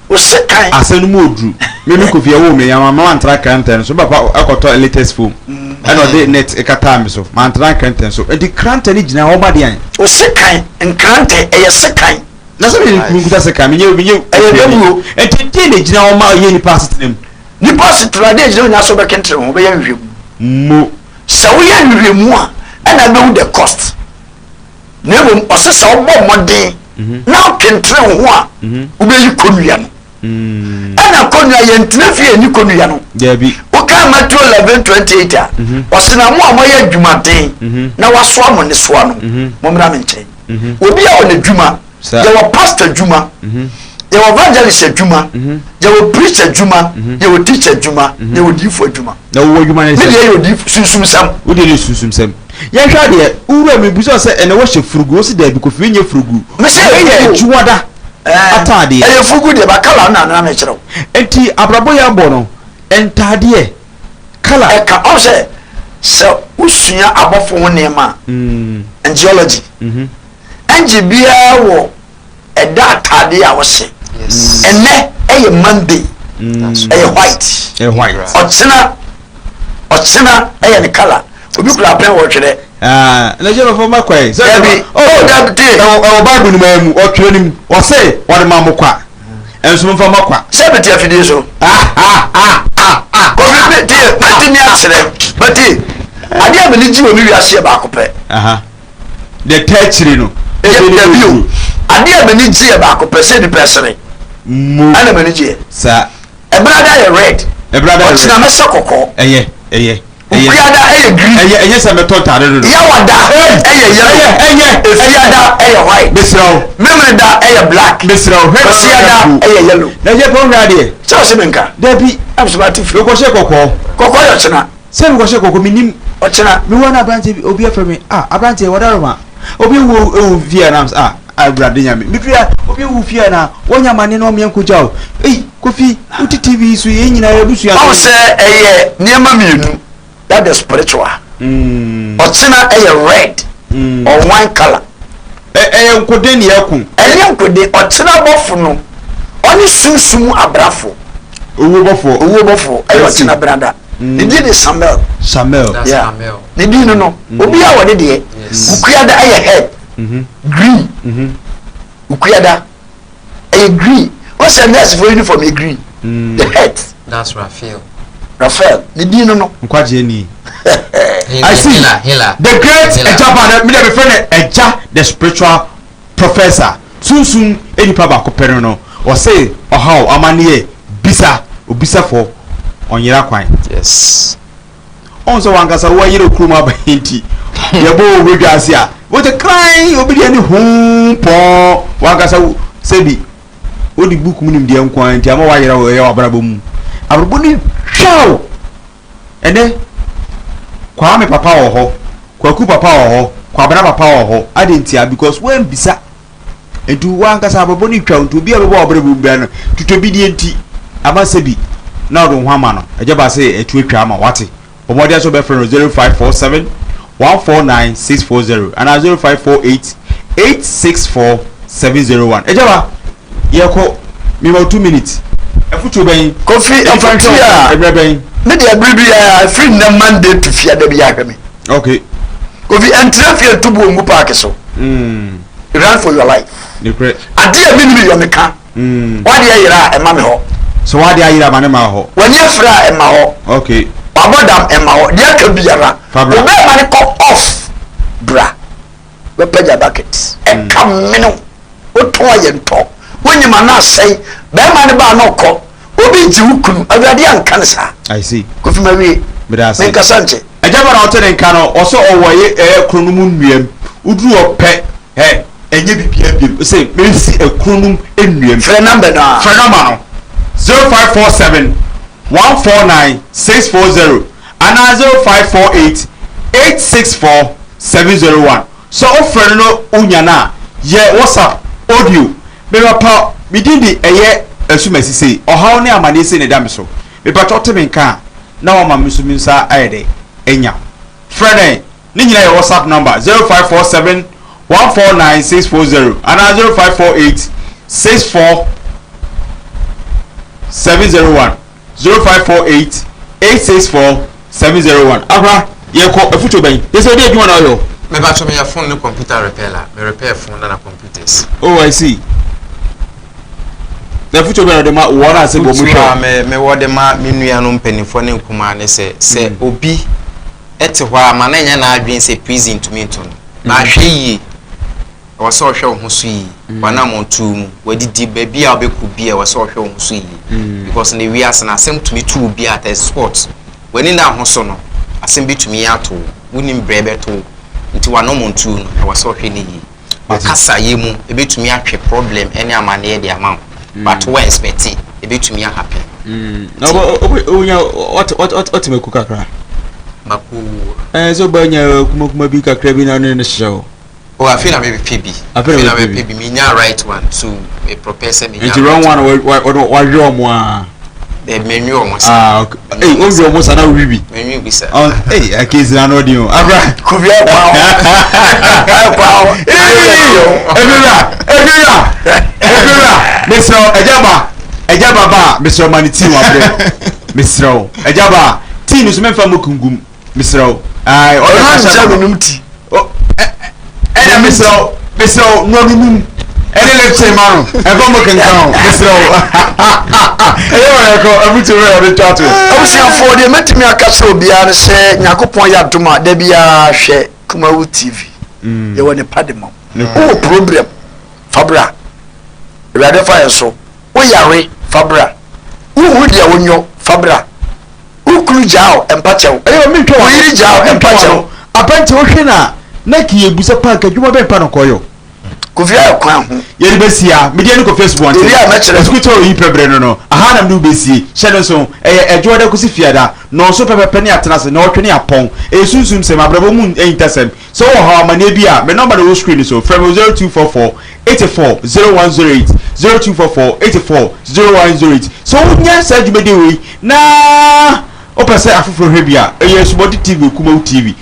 Wo sekan. Asɛm no mu oduru. Me me Kofi ɛwoo me yama ma mantra krantɛ no so. Me papa ɛkɔtɔ latex foam ɛna ɔde net ɛkataa me so. Mantra krantɛ so. Nti krantɛ no gyina hɔ ma deɛn? Wo sekan, nkrantɛ, ɛyɛ sekan. Na sɛ me nkuta sekan, menyɛ menyɛ Ɛyɛ dawuro. Nti deɛn na ɛgyina hɔ ma yɛ nipa asetena mu? Nipa asetena, deɛ ɛgyina hɔ nyinaa sɛ wobɛkentere ho, wobɛyɛ nhwehwɛmu. Mo. Sɛ woyɛ nhwehwɛmu a, ɛna wobɛhu the cost. Na mmom ɔse sɛ wobɔ mmɔden na wotwentere wo ho a, wobɛyi kɔnnua no. Ɛna kɔnnua, yɛntena fie yɛnyi kɔnnua no. Dabi. Wokaa Matthew 11:28 a, ɔse na mo a moayɛ adwumaden na wasoa mo nnesoa no, mommra me nkyɛn. Obi a wɔ n'adwuma, yɛwɔ pastor adwuma, yɛwɔ evangelist adwuma, yɛwɔ preacher adwuma, yɛwɔ teacher adwuma, yɛwɔ diifo adwuma. Na wowɔ adwuma ne Me sɛ? deɛ yɛ odiifo sunsumsɛm. Wo deɛ ne sunsumsɛm. Yɛnhwɛ adeɛ, wowura mu bisa sɛ ɛnɛ wɔhyɛ furugu, wo se daabi Kofi menyɛ furugu. Me se Wei yɛ furugu. adwuada ataadeɛ. Ɛyɛ furugu deɛ ba kala no na na mekyerɛ wo. Nti abrabɔ yi abɔ no, ntaadeɛ, kala. Ɛka ɔn sɛ sɛ wosua abɔfo ho nneɛma a, angiology, angel biara wɔ ɛda ataadeɛ a ɔhyɛ. Ɛnɛ ɛyɛ Monday, ɛyɛ white. Ɛyɛ white. Ɔkyena, ɔkyena ɛyɛ ne colour. Obi kura pɛn wɔ twerɛ. Ah, na jẹ́ bàfọ́ má kọ́ ẹ̀. Dabi, oh dabi tie. Ɛwɔ ɛwɔ Bible ni mu ɛmu ɔtwerɛ ni mu ɔsɛ ɔde ma mo kwa ɛnso mo nfa ma kwa. Sɛ mi ti afidie so. Ah ah ah ah ah. Kofi mi tie mi ti mi akyerɛ bɛ tie adeɛ a mi ni gye wɔ mi wiase yɛ baako pɛ. Deɛ tɛ akyire no. Dabi o adeɛ a mi ni gye yɛ baako pɛ sɛ nipa ɛsere. Mo. Ɛna mi ni gye yɛ. Saa. Ɛbrada yɛ red. Ɛbrada yɛ red. Ɔkyena mɛsɛ kɔkɔɔ. Ɛyɛ ɛyɛ. Okuada ɛyɛ green. Ɛyɛ ɛyɛ sɛ mɛtɔ ntaade dodo. Yawada ɛyɛ yellow. Ɛyɛ ɛyɛ. Efiada ɛyɛ white. Mesrɛ wo. Memeneda ɛyɛ black. Mesrɛ wo. Kwasiada ɛyɛ yellow. Na ɛyɛ pɔn hwɛ adeɛ. Sɛ ɔsɛ mi nka. Dabi. Ɛmu sɛ ma ti fi. Mekɔhyɛ kɔkɔɔ. Kɔkɔɔ yɛ ɔkyena. Sɛ mekɔhyɛ kɔkɔɔ mi nim. Ɔkyena. Mi wɔ na aberanteɛ bi obi afrɛ mi ah aberanteɛ wadaroma obi ewu ewu fie anam ah Awurade Nyame, mefiri a obi wu fie anaa? Wɔnyɛ amane na ɔmeɛ nkogya o. Ei, Kofi, wote TV yi so, yɛn nyinaa yɛ abusua. Wahu sɛ ɛyɛ nneɛma mmienu, that the spiritual. Ɔkyena ɛyɛ red or wine colour. Ɛyɛ nkoden ne ɛko. Ɛnyɛ nkoden, ɔkyena bɔfo no, ɔne sunsum abrafo. Owuo bɔfoɔ. Owuo bɔfoɔ, ɛyɛ ɔkyena brada. Ne din de Samuel. Samuel. Yeah. Ne din no no, obiara wɔ ne deɛ. Kukuada ɛyɛ head. Green. Ukuada ɛyɛ green. Wọ́n sɛ nurse fo uniform yɛ green. The head. That's Raphael. Raphael ne din no no. Nkwagye ni. I see. The great Ẹja ba mi dẹ mi fẹ́ no Ẹja the spiritual professor. Sunsun nipa baako pɛ no no. Ɔse ɔhaw amaneɛ bisa obisafo ɔnyera kwan. Yes. Ɔhu sɛ wankasa woayerɛ kurom aba nti yɛbɔ wo hwɛ dwa ase a wote kran obi deɛ ne huu pɔn wankasa sɛ bi wode book mu nimdeɛ nko ara nti ama woayerɛ wo ɛyɛ w'abrabɔ mu abrabɔ no twa wo ɛnɛ Kwame papa wɔ hɔ Kwaku papa wɔ hɔ Kwabena papa wɔ hɔ adɛn ntia because woambisa Nti w'ankasa abrabɔ no twa wo nti obi a ɔbɛbɔ w'abrabɔ mu biara no tutɔ bi deɛ nti ama sɛ bi na ɔde wo ho ama no agya ba sɛ ɛtu atwa ama wate bɔ mmɔden sɛ wobɛfrɛ no 0547 149 640 anaa 0548 864 701 agya ba yɛkɔ mema wo 2 minutes afutuo bɛn Kofi afutuo a ɛberɛ bɛn me deɛ bere biara ɛfiri nnɛ Monday to fiada bi ahwɛ me okay Kofi ɛntena fie nto buo ngu paaki so mm. Run for your life. Nokorɛ. Adeɛ a menim yɔ meka. Mm. W'adeɛ yera a ɛma me hɔ. Sɛ w'adeɛ ayera ma ne ma hɔ. W'ani afira a ɛma hɔ. Okay. W'abɔ dam ɛma hɔ. Deɛ aka biara. Fa bra. Wo bɛɛma no kɔ off. Bra. Bɛpagya bucket. Ɛka mene wo. Wotɔn a yɛntɔ. Wonyim a na asɛe. Bɛɛma no ba a na ɔkɔ. Obi gye wo kunu. Awurade anka no saa. I see. Kofi mawie. Meda ase. Menkasa nkyɛ. Agya ba na ɔte ne nka no, ɔsɛ ɔwɔ ɛyɛ ɛyɛ kuro no mu nnuam. Woduru hɔ pɛ, hɛ, ɛnyɛ biribiara biom. Ɔsɛ mesi ɛkuro no mu nnuam. Frɛ number no a. Frɛ number no, 0547 149 640 anaa 0548 864 701. Sɛ wofrɛ no na wonya no a, yɛ WhatsApp audio. Me papa, me din de ɛyɛ Asumasi sei, ɔhaw ne amaneɛ sei na ɛda me so. Mepakyɛ wote me nka a, na wama me nso me nsa ayɛ dɛ anya. Frɛ no ɛ, ne nyinaa yɛ WhatsApp number, 0547 149 640 anaa 0548 64 701, 0548 864 701. Akora, yɛkɔ afutuo bɛn? Yɛ sɛ wode adwuma na ɔyɛ o. Mepakyɛ meyɛ phone ne computer repair, me repair phone na na computers. Oh, I see. Na afutuo bɛn na ɔde ma wɔn a sɛ wɔn Afutuo hwɛ a me mewɔ de ma me nuanom mpanimfoɔ ne nkumaa ne sɛ, sɛ obi te hɔ a, ma no nyɛ n'adwene sɛ prison ntumi nto no. Na ahwɛ yie. Ɛwɔ sɛ ɔhwɛ wo ho so yie. W'anammɔntuo mu, w'adidi, baabi a wobɛkɔ biara, ɛwɔ sɛ ɔhwɛ wo ho so yie. Because na wiase no, asɛm tumi to wo bi at a spot. W'ani nna ho so no, asɛm bi tumi ato wo. Wonnim berɛ ɛbɛto wo. Nti w'anammɔntuo no, ɛwɔ sɛ ɔhwɛ no yie. Wo kasayɛ mu, ɛbɛtumi atwe problem ne amanneɛ de ama wo. But wo expect, ɛbɛtumi ahappen. Na wonya ɔte mako kakra. Mako. Ɛɛ sɛ ɔbɛnya kumakuma bi kakra bi na ɔne ne hyehyɛ wo. Oh, afei na mepɛ bi. Afei na mepɛ bi. bi. Menya right one, so me prepare sɛ menya. Nti wrong one wahwɛ ɔmo a. Dɛ menwi ɔmo sa. Ah, okay. Ei, wonwi ɔmo sa na wowi bi. Menwi bi sa. Oh, ei, akesi na no ɔden o. Abra. Kofi akwa ho. Akwa ho. Ebira, ebira, ebira. Mesrɛ wo, agya ba, agya ba ba a, mesrɛ wo ma no tii wabrɛ. Mesrɛ wo, agya ba a, tii no so memfa mo kungum. Mesrɛ wo. Ae, ɔyɛ Ɔno kasa nkyɛ no. menom ti. Ɛna mesrɛ wo, mesrɛ wo, noa no num. Ɛne lipton ma no, ɛmfa mo kenkan o, mesrɛ wo. Ɛyɛ wɔ yɛkɔ, abutu bɛ ɔde twa to. Abusuafoɔ deɛ mɛtumi aka kyerɛ obiara ne sɛ Nyankopɔn yɛ adom a da biara hwɛ Kumawu TV. Yɛwɔ ne pa de ma wo. Wowɔ problem fa bra. Awurade fa yɛn so. Woyare fa bra. Wohu deɛ wonyɔ fa bra. Wo kunu gyaa wo mpa kyɛw. Ɛyɛ omi ntwa Wo yere gyaa wo mpa kyɛw. Apɛnti wohwɛ na na ki ebusa pa nka adwuma bɛn pa no kɔyɔ. Kofi ayɛ kwan ho. Yɛde bɛsi ha. Medeɛ ne Kofi Asubɔnten. Ewie a mɛkyerɛ no. Ɔsukuu tɔ oyi pɛ berɛ no no. Aha na mede wo bɛsie. Hyɛ no nso, ɛyɛ Ɛdwoada kɔsi Fiada. Nnɔnso pɛpɛpɛ ne atena ase, nnɔwɔtwe ne apɔn. Ɛyɛ sunsum sɛm, abrabɔ mu ahintasɛm. Sɛ wowɔ ɔhaw, amanneɛ bi a, me nɔmba na ɛwɔ screen no so. Frɛ me wɔ 0244 84 0108, 0244 84 0108. Sɛ wonya saa dwumadie wei na wopɛ sɛ afoforɔ hwɛ bi a, ɛyɛ Asubɔnten TV, Kumawu TV.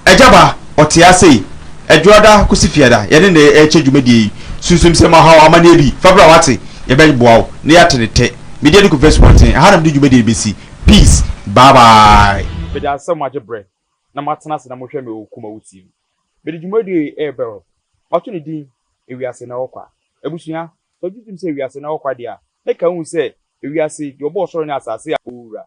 Agya ba, ɔte ha sei, Ɛdwoada kɔsi Fiada, yɛne no rekyɛ dwumadie yi. Sunsum sɛm, ɔhaw, amanneɛ bi, fa bra wate, yɛbɛboa wo na yɛate no tɛ. Me din ne Kofi Asubɔnten, ɛha na mede dwumadie no bɛsi. Peace, bye bye. Meda ase sɛ moagye berɛ na moatena ase na mohwɛ me wɔ Kumawu TV. Mede dwumadie yi rebrɛ wo. Mato ne din Ewiase Na Ɛwɔ Kwa. Abusua, sɛ wogye tom sɛ ewiase na ɛwɔ kwa deɛ a, na ka hu sɛ ewiase, deɛ ɔbɔɔ ɔsoro ne asase a ɔwɔ wura.